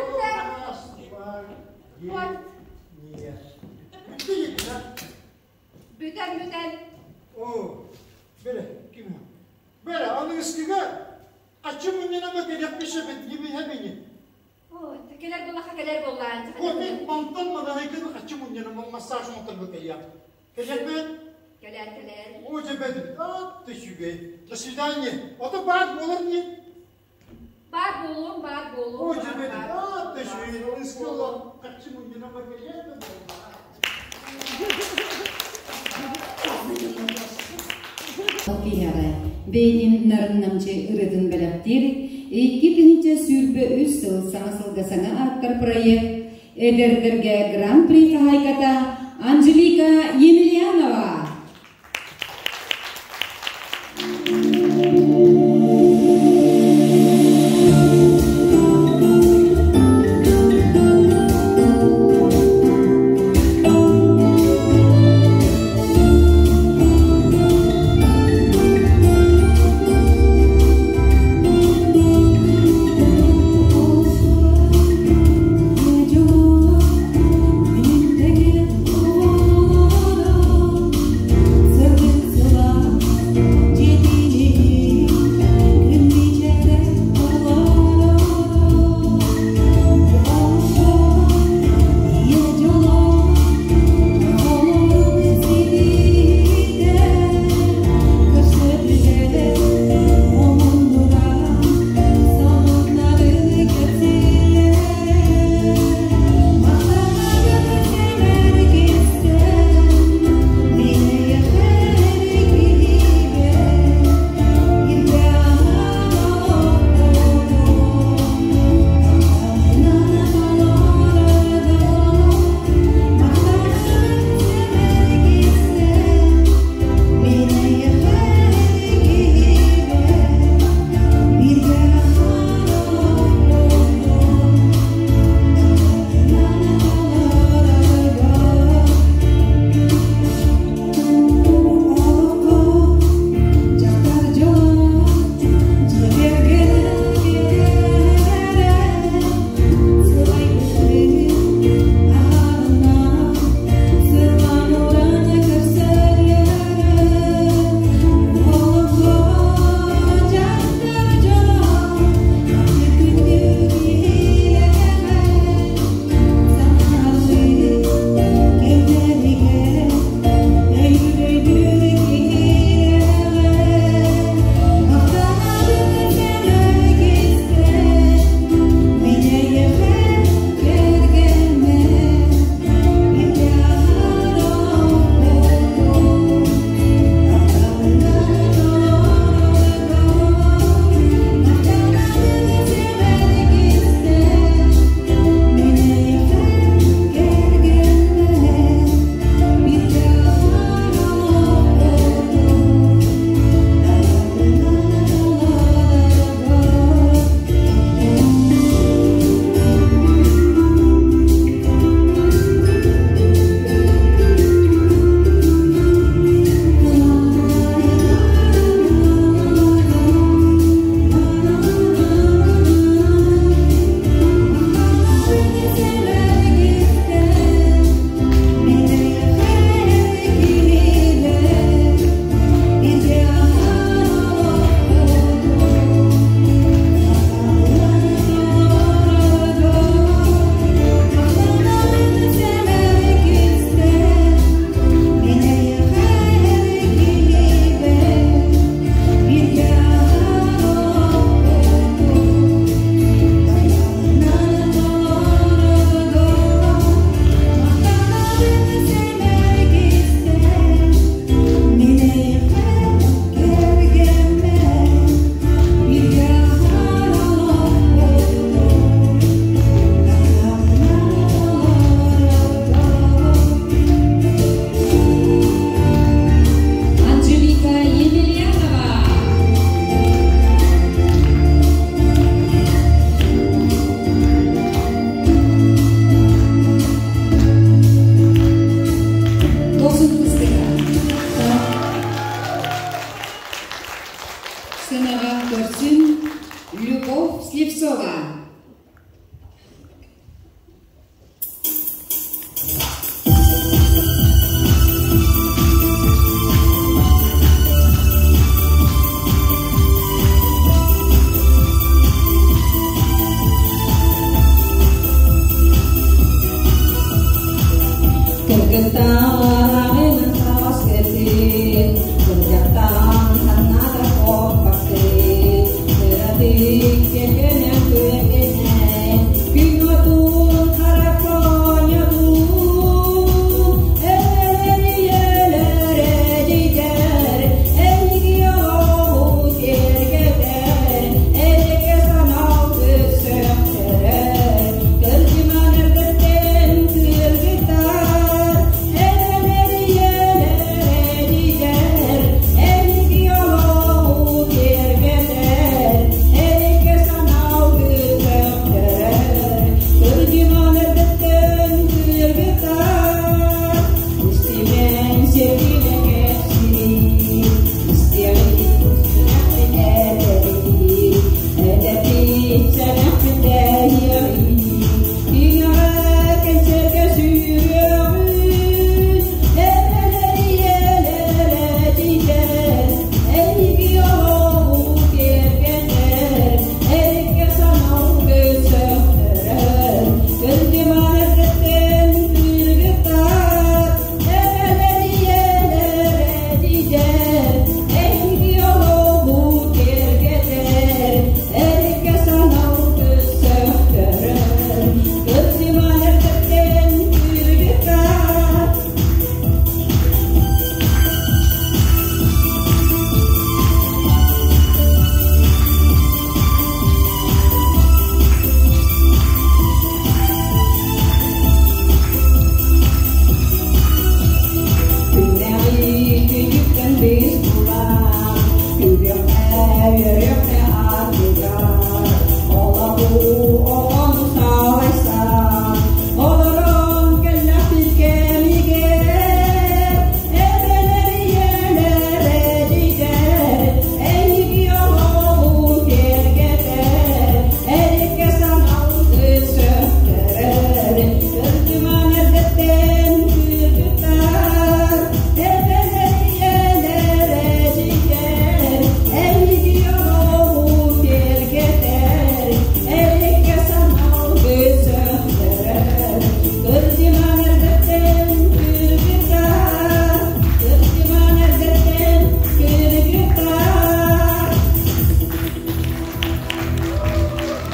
раз, два, Хватит. Нет. Ты, да? Бүтэн, бүтэн. О, бere, ким? Бere, аныгыскыга ачы мунньунама кэлиэхпин сөп ебе Ой, кэлэр буоллахха кэлэр буоллаан. О, мен мантан маданайкын хачы мунньунама массаж оҥотор кэлиэх. Кэлиэхпин? Кэлэр, кэлэр. О, жебедим. А, ты сүгэй. До свидания. Ото баар буолар не? Баар буолуом, баар буолуом. О, жебедим. А, ты сүгэй. Аныгыскыга хачы мунньунама кэлиэхпин. Киһиэхэ бэйэтин нарын-намчы ырыатын бэлэхтиир 2023 сыл саҥа сылга саҥа ааттар проект эдэрдэргэ Гран-при хаһаайката Анжелика Емельянова.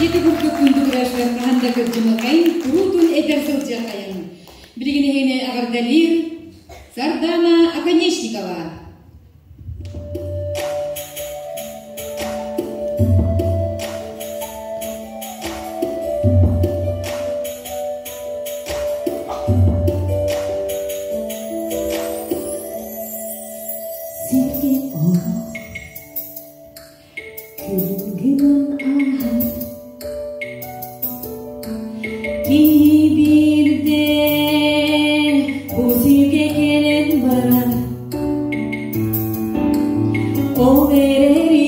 Ити курдук күндү көрөөччүлэр хаһан да кырдьымыкайын, куруутун эдэр сылдьыаххайын. Билигин эһигини эҕэрдэлиир Сардана Оконешникова. Сиргэ олох Күлүм гынан ааһар Киһи биирдэ бу сиргэ кэлэн барар Ол эрэри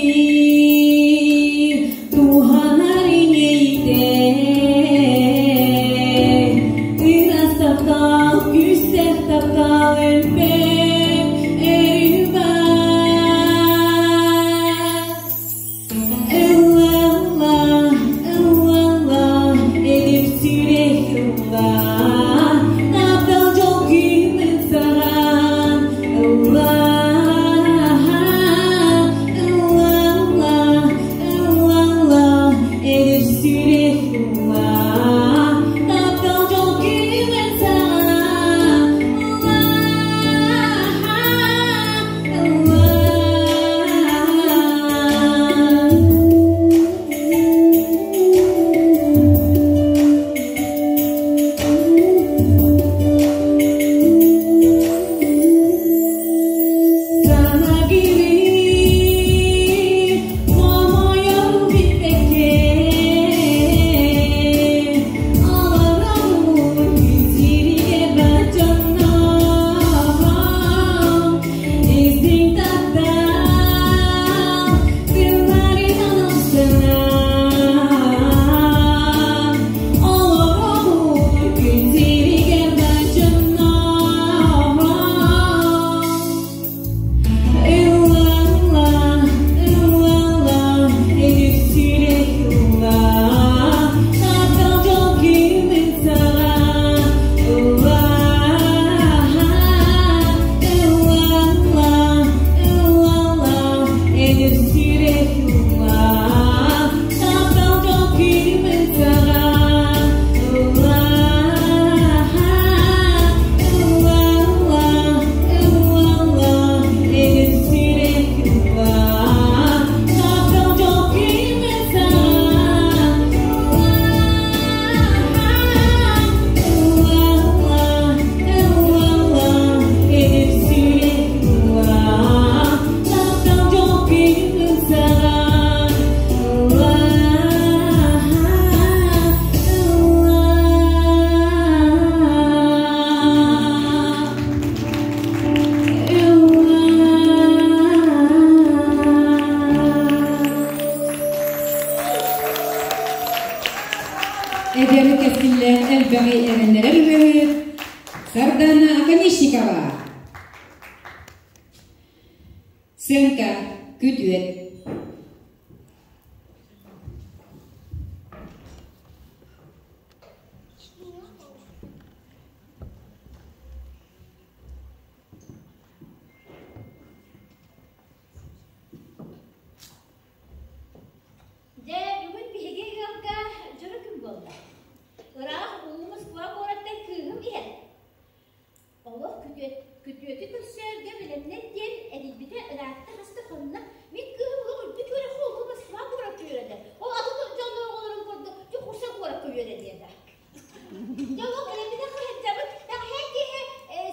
туһанар инэйдэ Ыраас таптал, күүстээх таптал өлбөт эрүүбат Ылла, ылла, эдэр сүрэх ылла, таптал дьол күнүн саҕан. Ылла, ылла, ылла, эдэр сүрэх ылла, таптал дьол күнүн саҕан. Ылла. элбэҕи эрэннэрэр ырыаһыт Сардана Оконешникова. Сценка күтүөт. Дьэ, бүгүн биһиги ыалга дьоро күн буолла. Ыраах улуу Москва куораттан кыыһым иһэр. Олох күтүөт, күтүөтү көрсөөргө бэлэмнэн диэн эрийбитэ ыраатта хаста хонно. Мин кыыһым олох үрдүк үөрэххэ улуу Москва куоракка үөрэнэр. Ол атын дьон оҕолорун курдук Дьокуускай куоракка үөрэниэдэ. Дьэ ол бэлэммитин хаһыддьабыт. Бэҕэһээ киэһэ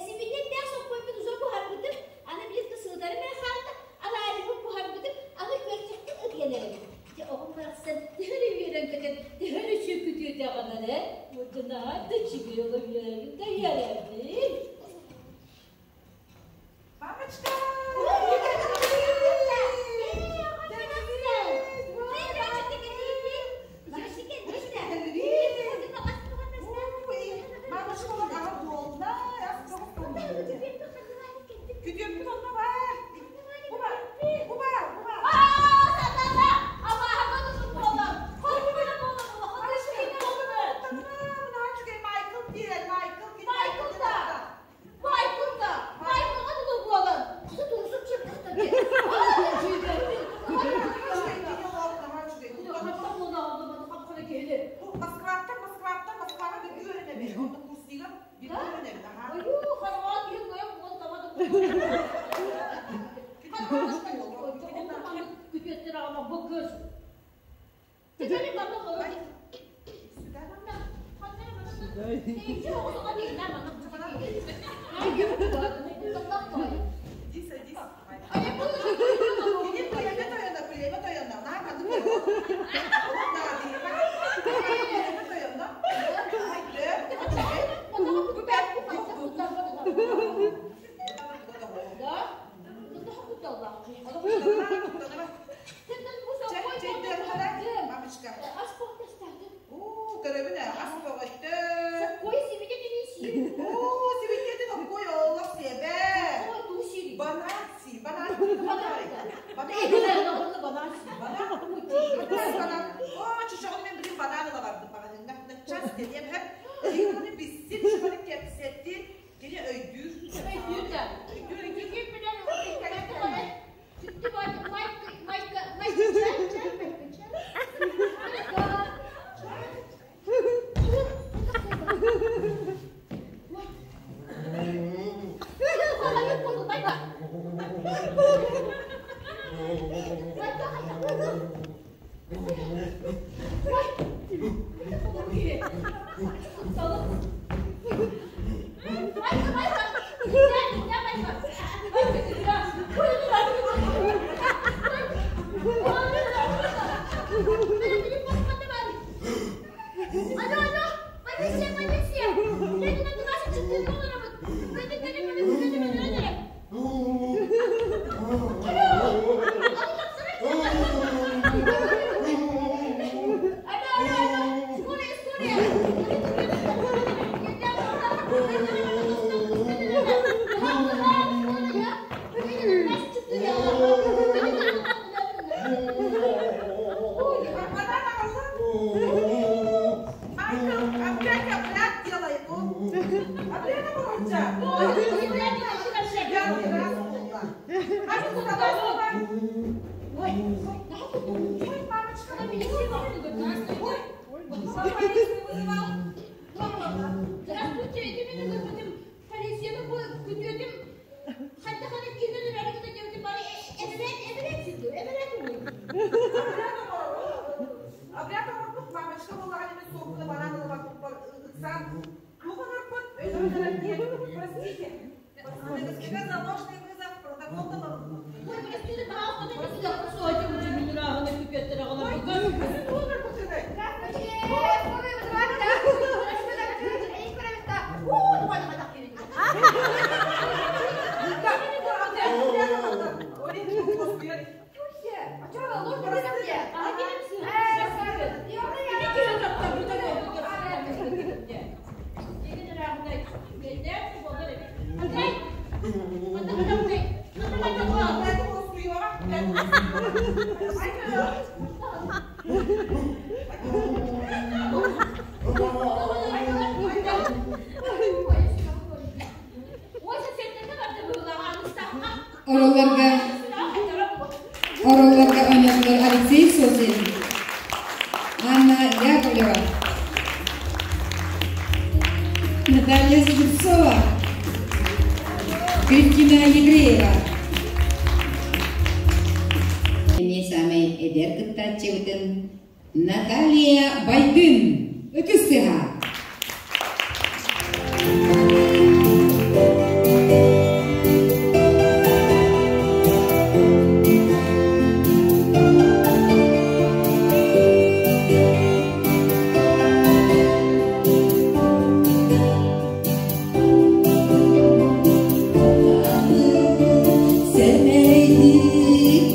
сибинньэттээх соппойбут узор буһарбытым. Аны билин сыытарым эрэ хаалла. Алаадьыбын буһарбытым. Аны күөрчэхпин ытыйан эрэбин. Дьэ оҕом барахсан төһө эрэ үөрэн-көтөн, төһө эрэ үчүгэй күтүөтэҕинэн ээ. Мурдунаһар да үчүгэй оҕо үөрэбин да үөрэбин. Мамочка! Күтүөппүт онно баар. Бу баар. Бу баар. Бу баар. Майкл диэн, Майкл Майкл да! Майкл да! Майклга дылы буолан, кысы турусуп чыктыхта диэн. Москваттан, Москваттан, Москваҕа бииргэ үөрэнэбит. Онно курсига бииргэ үөрэнэбит. Ойуу, хараҕа киһи кыайан буолан таба да Күтүөттэр аҕама бу кыз. Иди садись. Кини пиэбэ тойоно, пиэбэ тойоно. Наа ханнык Пиэбэ тойоно. Мамочка. Уу, көрөбүн ээ, ас көҕөттө. Уу, сибикетин оккой олох сиэбэ. Банан си, банан. Банан. Банан. О, чучоҕун мен билин банан ыла бардым маҕаһыыҥҥа. Час диэм хэп. Кини биссин, чучоҕун кэпсэттин, кини өйдүүр. Өйдүүр да. Өйдүүр, өйдүүр. Банан аҕалла. Майкл, опять обряд делай, ну. Обряд оҥорча. Первый раз буолла. Ой, мамочка, ой, полицию вызывал. Здравствуйте, полицияны күтүөтүм хантахана киинен өрөрү диэбитим бары эбэрээт эбэрээт сирдүү эбэрээт Обряд оҥорор. Обряд оҥорбут мамочка буоллаҕына мен суоппуна банан ыла ыксаан туох оҥорбут өйдөмтөрөр диэн простите. За ложный вызов протокол толоруллар. Ой, простите, пожалуйста, мен сюда кусочек уже минурағына күпеттер ағалар. Ороллорго Ороллорго оонньоотулар Алексей Сосин, Анна Яковлева, Наталья Зубцова, Кристина Евреева. Эмиэ саамай эдэр кыттааччыбытын Наталья Байдын ытыс сыһа. Сэмэйдик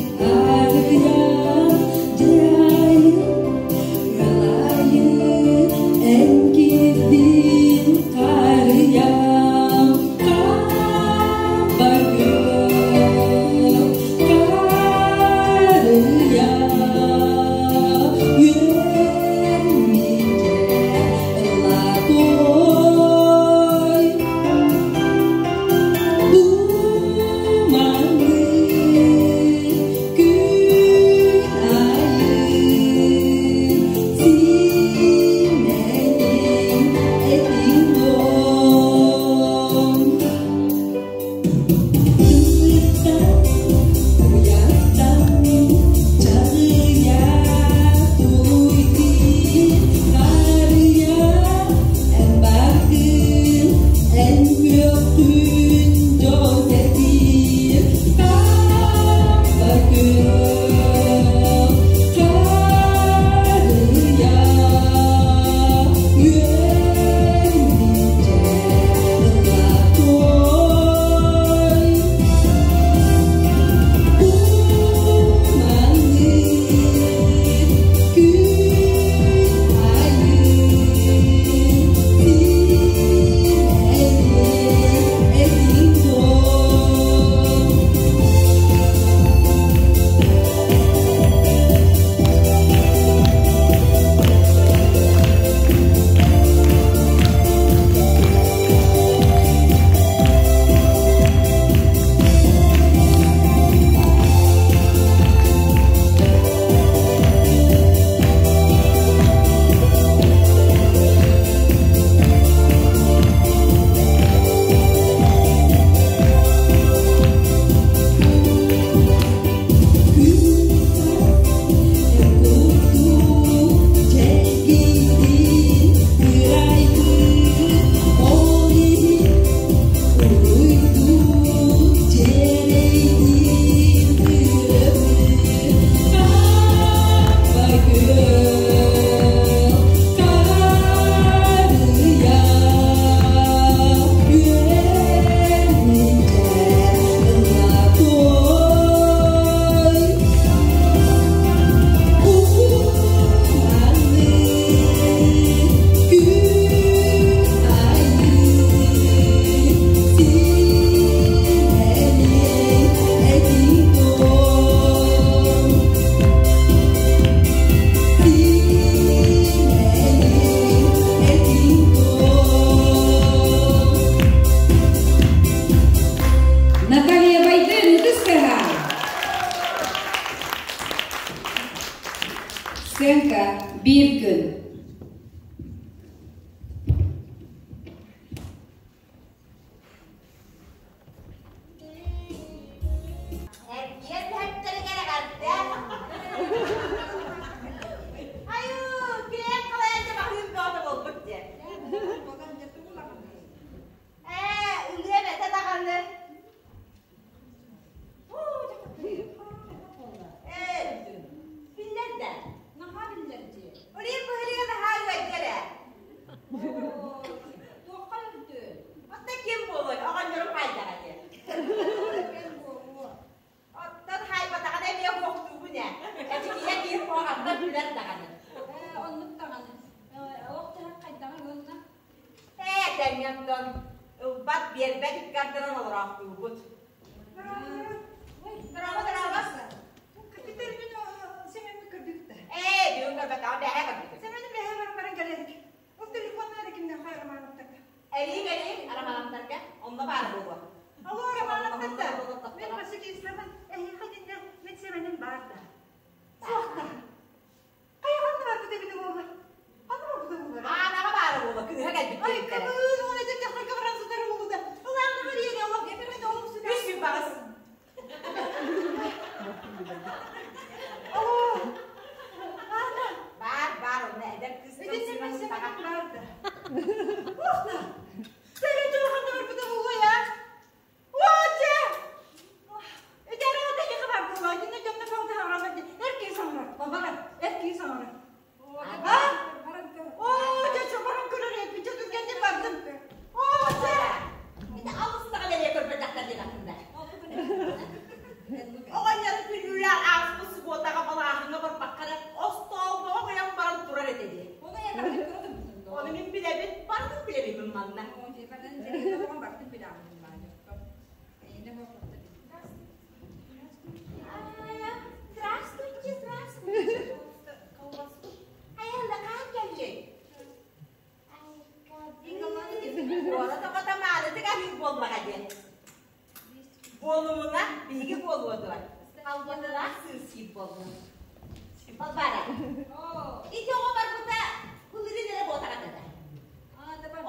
Ылбат, биэрбэт икки ардынан олороохтуубут. Браво, браво. Капиталмин Семенни көрдүктэ. Ээ, бүгүн көрбөтөҕүм, бэһэ көрбүтүм. Семенни бэһэ баран баран кэлэрик. Ол телефоннары кимнен хай Романовтарга. Эрийим, эрийим, Романовтарга. Онно баар буолуо. Алло, Романовтарга. Мен Василий Исламан, эһиэхэ динне мен Семеним бар да. Суохта. Хайахан барбыт эбит буолла. Ханна барбыта буолла? Аанаҕа баара буолуо, кыыһа кэлбит Ай, диэбиттэрэ. кыбыын, ол этэр дьахтарга баран сытар буолута. Ол аанаҕа диэри, ол эпэрмет олох сытар. Үс күн баҕас. Алло. Аана. Баар, баар, онно эдэр кыыс Итиннэ мен дьон Семеним бар да. Уохта. Сэрэ дьолханна барбыта буолуо я. Уоча! Ити араҕата эйиэхэ баар буолуо. Итиннэ дьонно бөҕөтө саҥараллар дии. Эр киһи саҥарар. Балбаҕар, эр киһи саҥарар. А? Оо, дьэ, чоборон көрөр эбиппин, дьэ, түргэнник бардым. Оо, дьэ! Ити алыстаҕа бэлиэ көрбөтөхтөр диэн атында. Оҕонньору күлүүлээх ааспыт субуотаҕа балааһыҥҥа барбакка эрэ остоолбоҕо ойон баран турар этэ дии. Ону мин билэбин, барытын билэбин мин манна. Здравствуйте, здравствуйте. Айыллакаан кэллиҥ. Уола тоҕото маанытык аһыыр буоллаҕа диэн. Буолумуна биһиги буолуо дуо? Албыннаах сыыр сиир буолла. Балбаара. Ити оҕо барбыта былырыын эрэ буотаҕа этэ.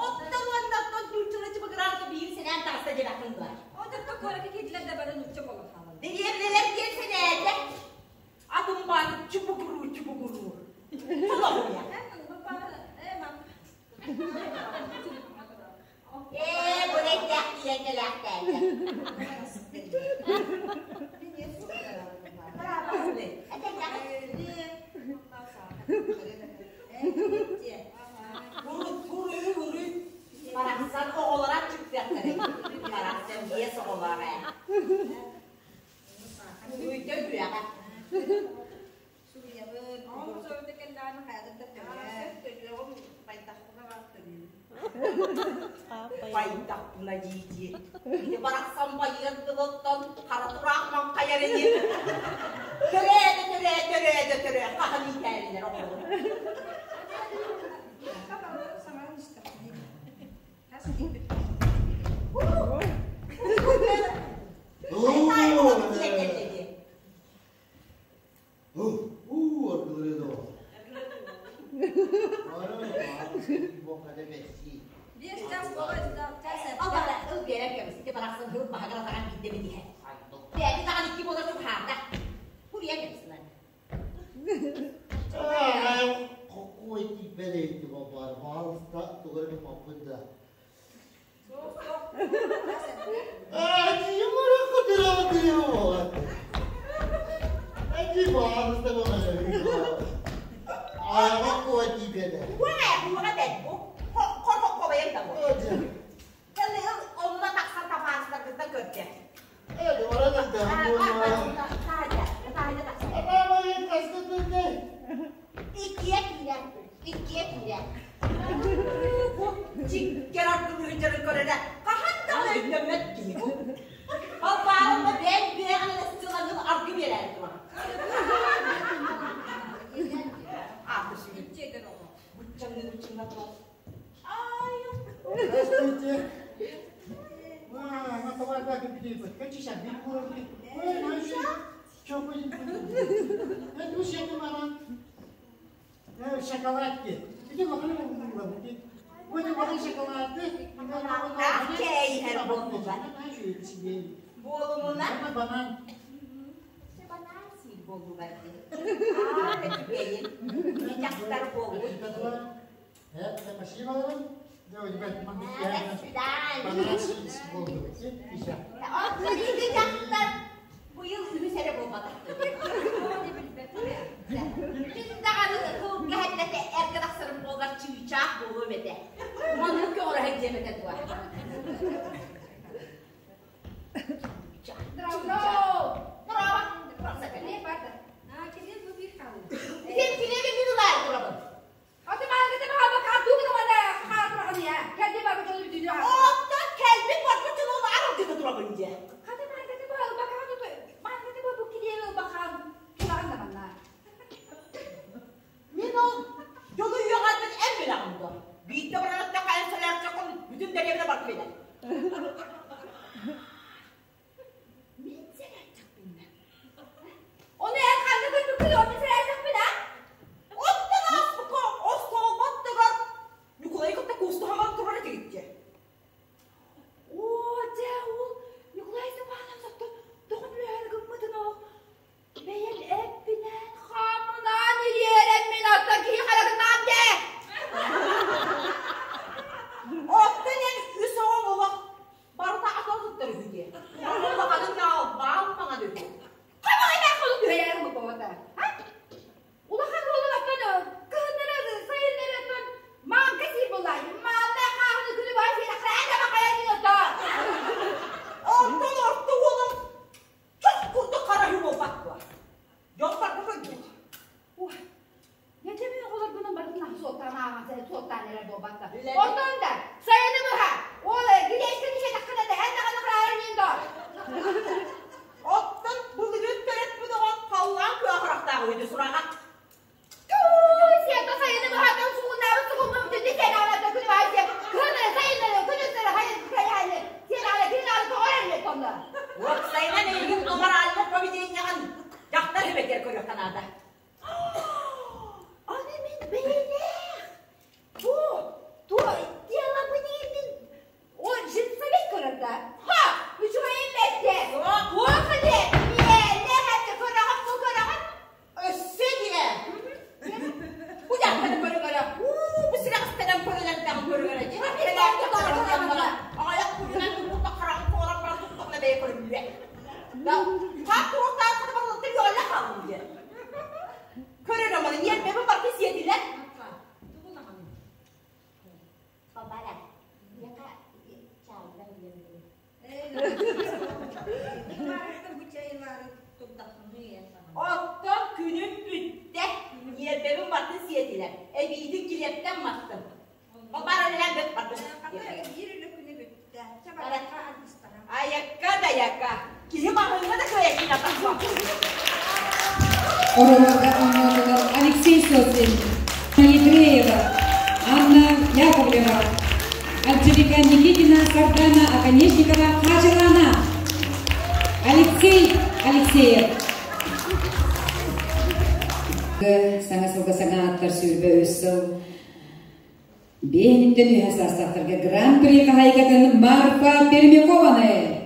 Оттон уонна оттон нууччалыы чыбыгыраан биир сэнээн таҕыста диэбэххин дуо? Дэриэбинэлэр диэн сэнээтэ. Атын бааны чубугуруу чубугуруу. Толоруйа. Ээ, бу эйдээх киирэн кэлээхтээтэ. Барахсан оҕолоро чыктыахтара. Барахсан биэс оҕолоох ээ. Уруйда үрэҕэ. Байдахпына дии-дии. Ити барахсан байыан тылыттан хара тураах маҥхайар ини. Төрөөдө, төрөө, төрөөдө, төрөө. Хаһан иитээллэр оҕолору. Айтай оҕо тиийэн кэллэ дии. Албара, ыл биэрэн кэбис. Ити барахсан һыл баһыгар атаҕан биирдэ битиһэр. Бэйэтин даҕаны икки буолар чугаһаата. Куруйан кэбис ылар. Уа, уа бэт бу. Хор хоккобайан да бу. Кэлли ыл онно тахсан табаарыстаргыттан көрдө. Таһырдьа, таһырдьа тахсан. Иккиэ киирэн, иккиэ киирэн. Бу чиккэр аргылыыр дьарын көрөрө хаһан даҕаны өйдөммөт киһи бу. Балбаарымма бэйэн бэйэҕин эрэ сылаҥын аргы биэрээри турар. Ааты сүгүн. Буччаҥныы буччаҥнаа турар. Ай, Буолумуна банан сиир буоллулар дии. Аа, үчүгэйин. Дьахтар буолбут. Оттон ити дьахтар быйыл үһүс эрэ буолбатах. Мин даҕаны тылга эһэллэтэ эргэ тахсарым буоллар чыычаах буолуом этэ. Маннык көҕүрэһэ диэм этэ дуо? Браво! Сен килеби мин ылаар турабын. Оттон кэлбит дьэ. Хата маандаты бу ылбакаҕа туту маандаты бу бу килиэби ылбакаҕын тураҕын да манна. Мин ол дьолу үөҕэрбин эн билэҕин дуо? Биирдэ баран эттэххэ эн сэлээрчэххин бүтүн дэриэбинэ барыта билэр. Мин сэлээрчэхпиннэ. Ону эн ханна көрбүккүн ол мин сэлээрчэхпин а? Оттон ааспыкка остуолбаттыгар Ньукулайы кытта куустуһаман турар этигит Оо, дьэ, ол Ньукулай Степанович оттон тоҕо бүлэһэр гыммытын ол бэйэм эппинэн хааммынан ириэрэн мин оттон киһи харагынаан дэ! Оттон эн үс оҕоҥ олох барыта атын туттар үһү диэ. Улаханын наалбаан маҥан үһү. Хамаҕайдаах холу түһэйэр буолбата. Улахан уолун оттон кыһыннары сайыннары оттон маҥка сиир буоллаай. Маанна хааһыны күнү баай сиэтэххэ эн бакайа дин оттон. Онтон орто уолум чох курдук хара үһү буолбат дуо? Дьон барда көрдүк. Ой, Нече мин оҕолорбунан барытын аһы суоттаан ааҕан суоттаан эрэр буолбатта. Онтон да сайыны быһа ол гилээскин иһэтэххинэ да эн даҕаны хараарын иин доо. Оттон былырыын төрөппүт оҕом халлаан күөх харахтаах үһү сураҕа. Туй, сиэттэ сайыны быһа дьон сугуннаабыт сугуммун бүтүннүү сиэн аҕалата күнү баай сиэн кыһыннары сайыннары күнүстэри хайын хайааны сиэн аҕала кини аҕала тоҕо эрэр тонно. Уопсайынан эйигин аморальнай поведениеҕын дьахтар эбэтэр көрүөххэ наада. Аны мин бэйэлээх бу туой делабыны мин О, женсовет көрөр да? Ха! Үчүгэйин бэртэ! Туох диэ? Миэнэ хэтэ көрөҕүн бу көрөҕүн? Өссө диэ! Бу дьахтары көрө-көрө, уу, бу сүрэхтэнэн көрөлөрдөҕүн көрө-көрө дии. Аҕайах күнүнэн турбутта хараҕын туоран баран туттаҕына бэйэ көрүллүө. Хаат туруохтааххына барылыттан үөҕэллэ хааллым диэн. Көрөр оманы ньиэрбэбин барыта сиэтилэр. Бабара, миэхэ чаайдар диэн Оттон күнүм бүттэ. Ньиэрбэбин барытын сиэтилэр. Эбиитин килиэптэн маттым. Балбаара үлэлээн бүт бардым. Айакка дайакка. Киһи маһыҥҥа да кыайа тахса. Оруолларга оонньоотулар Алексей Сосин, Андреева, Анна Яковлева, Анжелика Никитина, Сардана Оконешникова, Хачылана, Алексей Алексеев. Саҥа сылга саҥа ааттар 23 сыл Биэһиниттэн үһэ саастаахтарга Гран-при хаһайкатын Марфа Пермякованы.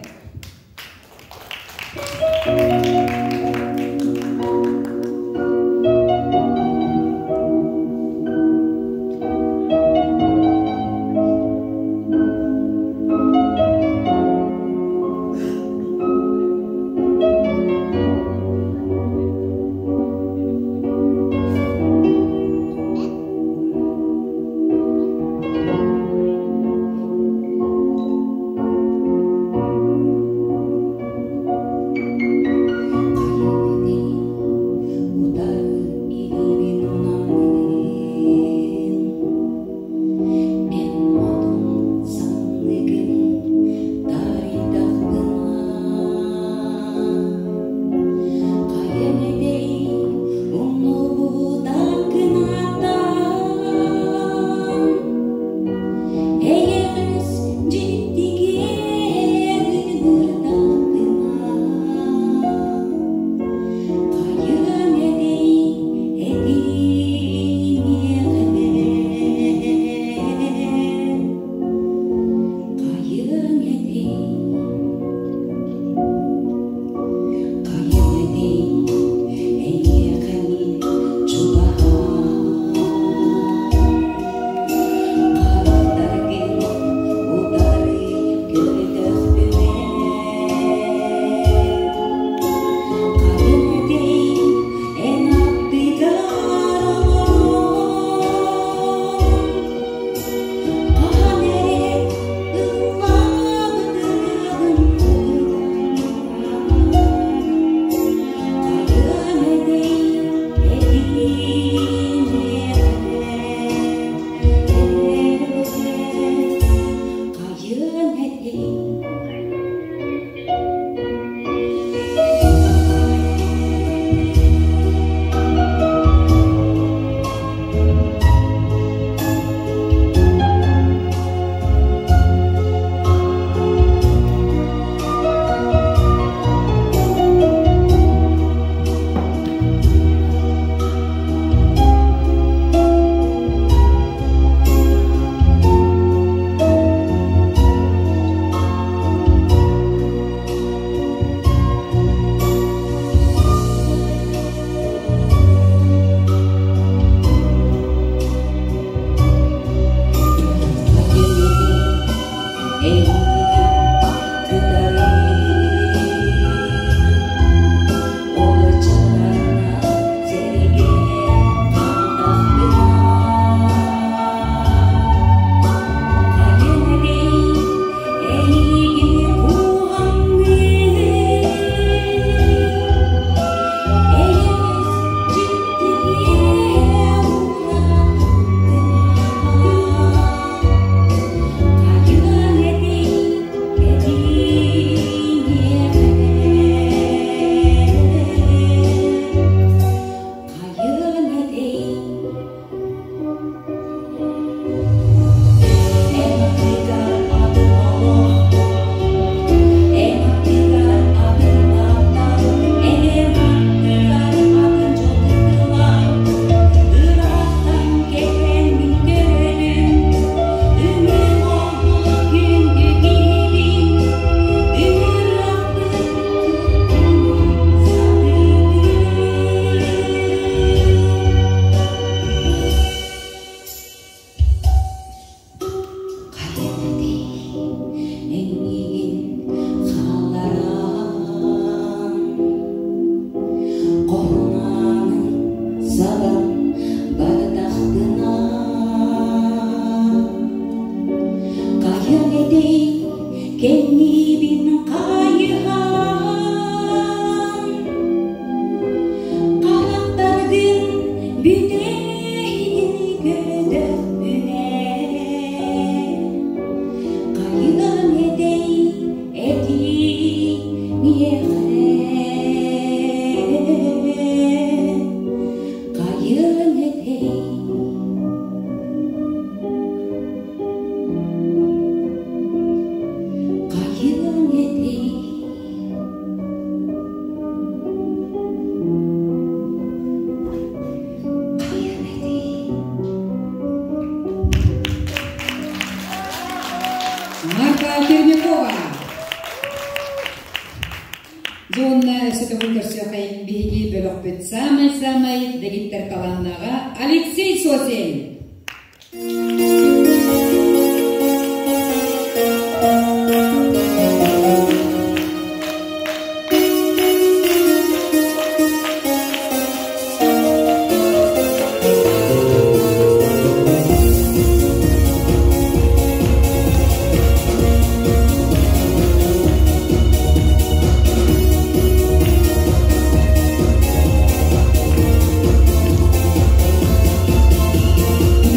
Дьэ уонна өссө төгүл көрсүөххэйин биһиги бөлөхпүт саамай-саамай дэгиттэр талааннааҕа Алексей Сосин!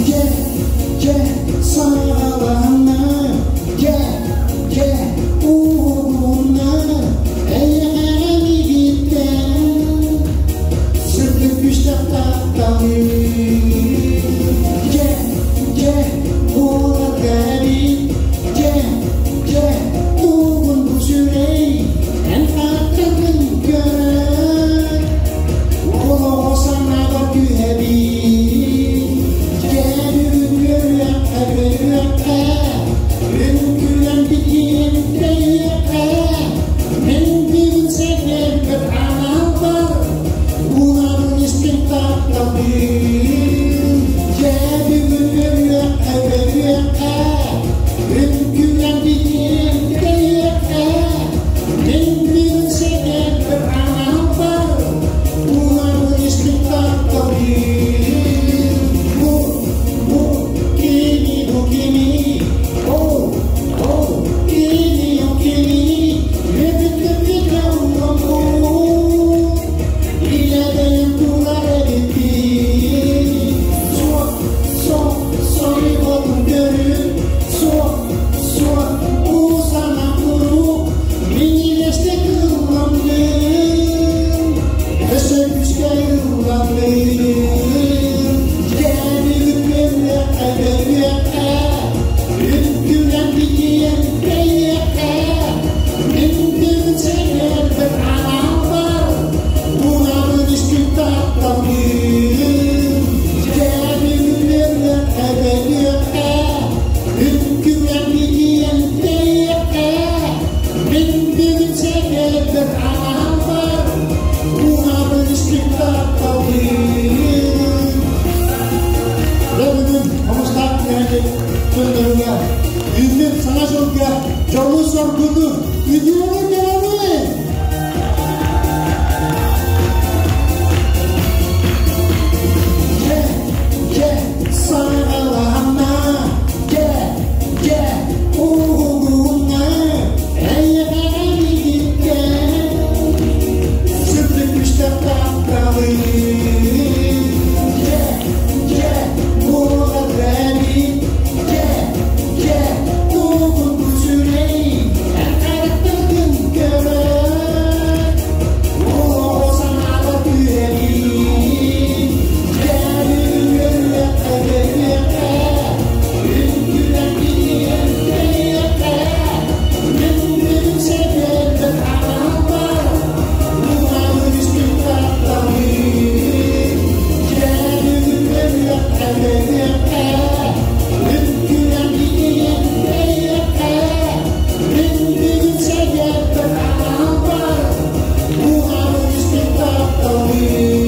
Дьэ, дьэ, саҕаланна, дьэ, дьэ, уһугунна, эйэҕэ мигиттэн сырдык күстэх тапталыы. Дьэ, дьэ, буоларга эбит, дьэ, дьэ, тугун бу сүрэй, эн хааттаргын көрөн, олоҕо санаабар түһэбин. Дьэ, бүгүн үөрүөххэ, үөрүөххэ, үҥкүүлэн билиэн тэйиэххэ, мин бүгүн сэргэрбэр аналбар, улахан истиҥ тапталбын. Дьэ, бүгүн үөрүөххэ, үөрүөххэ, үҥкүүлэн билиэн тэйиэххэ, мин бүгүн сэргэрбэр аналбар, улахан истиҥ тапталбын. Бу, бу, кини, бу кини, о, о, кини, о, кини, үөпүт көппүт илэбэйим тулар эбиппин. Суох, суох, сойботун көрүн, суох, суох, усана куруук, минньигэстик ылланным, өссө күүскэ ылланным. Дьэ, бүгүн үөрүөххэ, үөрүөххэ, үҥкүүлэн билиэн тэйиэххэ, мин бүгүн сэргэрбэр аналбар, улахан истиҥ тапталбын. Дьэ, бүгүн үөрүөххэ, үөрүөххэ, үҥкүүлэн билиэн тэйиэххэ, мин бүгүн сэргэрбэр аналбар, улахан истиҥ тапталбын. Дьэ, бүгүн хомустаах нэһилиэк дьонноругар үүммүт саҥа сылга дьолу-соргуну, үтүөнү кэрэни! Дьэ, дьэ, саҕаланна, дьэ, дьэ, уһугунна, эйэҕэ мигиттэн, сырдык күстэх тапталын. Дьэ, дьэ, буолар эбит, дьэ, дьэ, тугун бу сүрэй, эн харахтаргын көрөн, олоҕо санаабар түһэбин. Дьэ, бүгүн үөрүөххэ, үөрүөххэ, үҥкүүлэн билиэн тэйиэххэ, мин бүгүн сэргэрбэр аналбар, улахан истиҥ тапталын. Дьэ, бүгүн үөрүөххэ, үөрүөххэ, үҥкүүлэн билиэн тэйиэххэ, мин бүгүн сэргэрбэр аналбар, улахан истиҥ тапталын.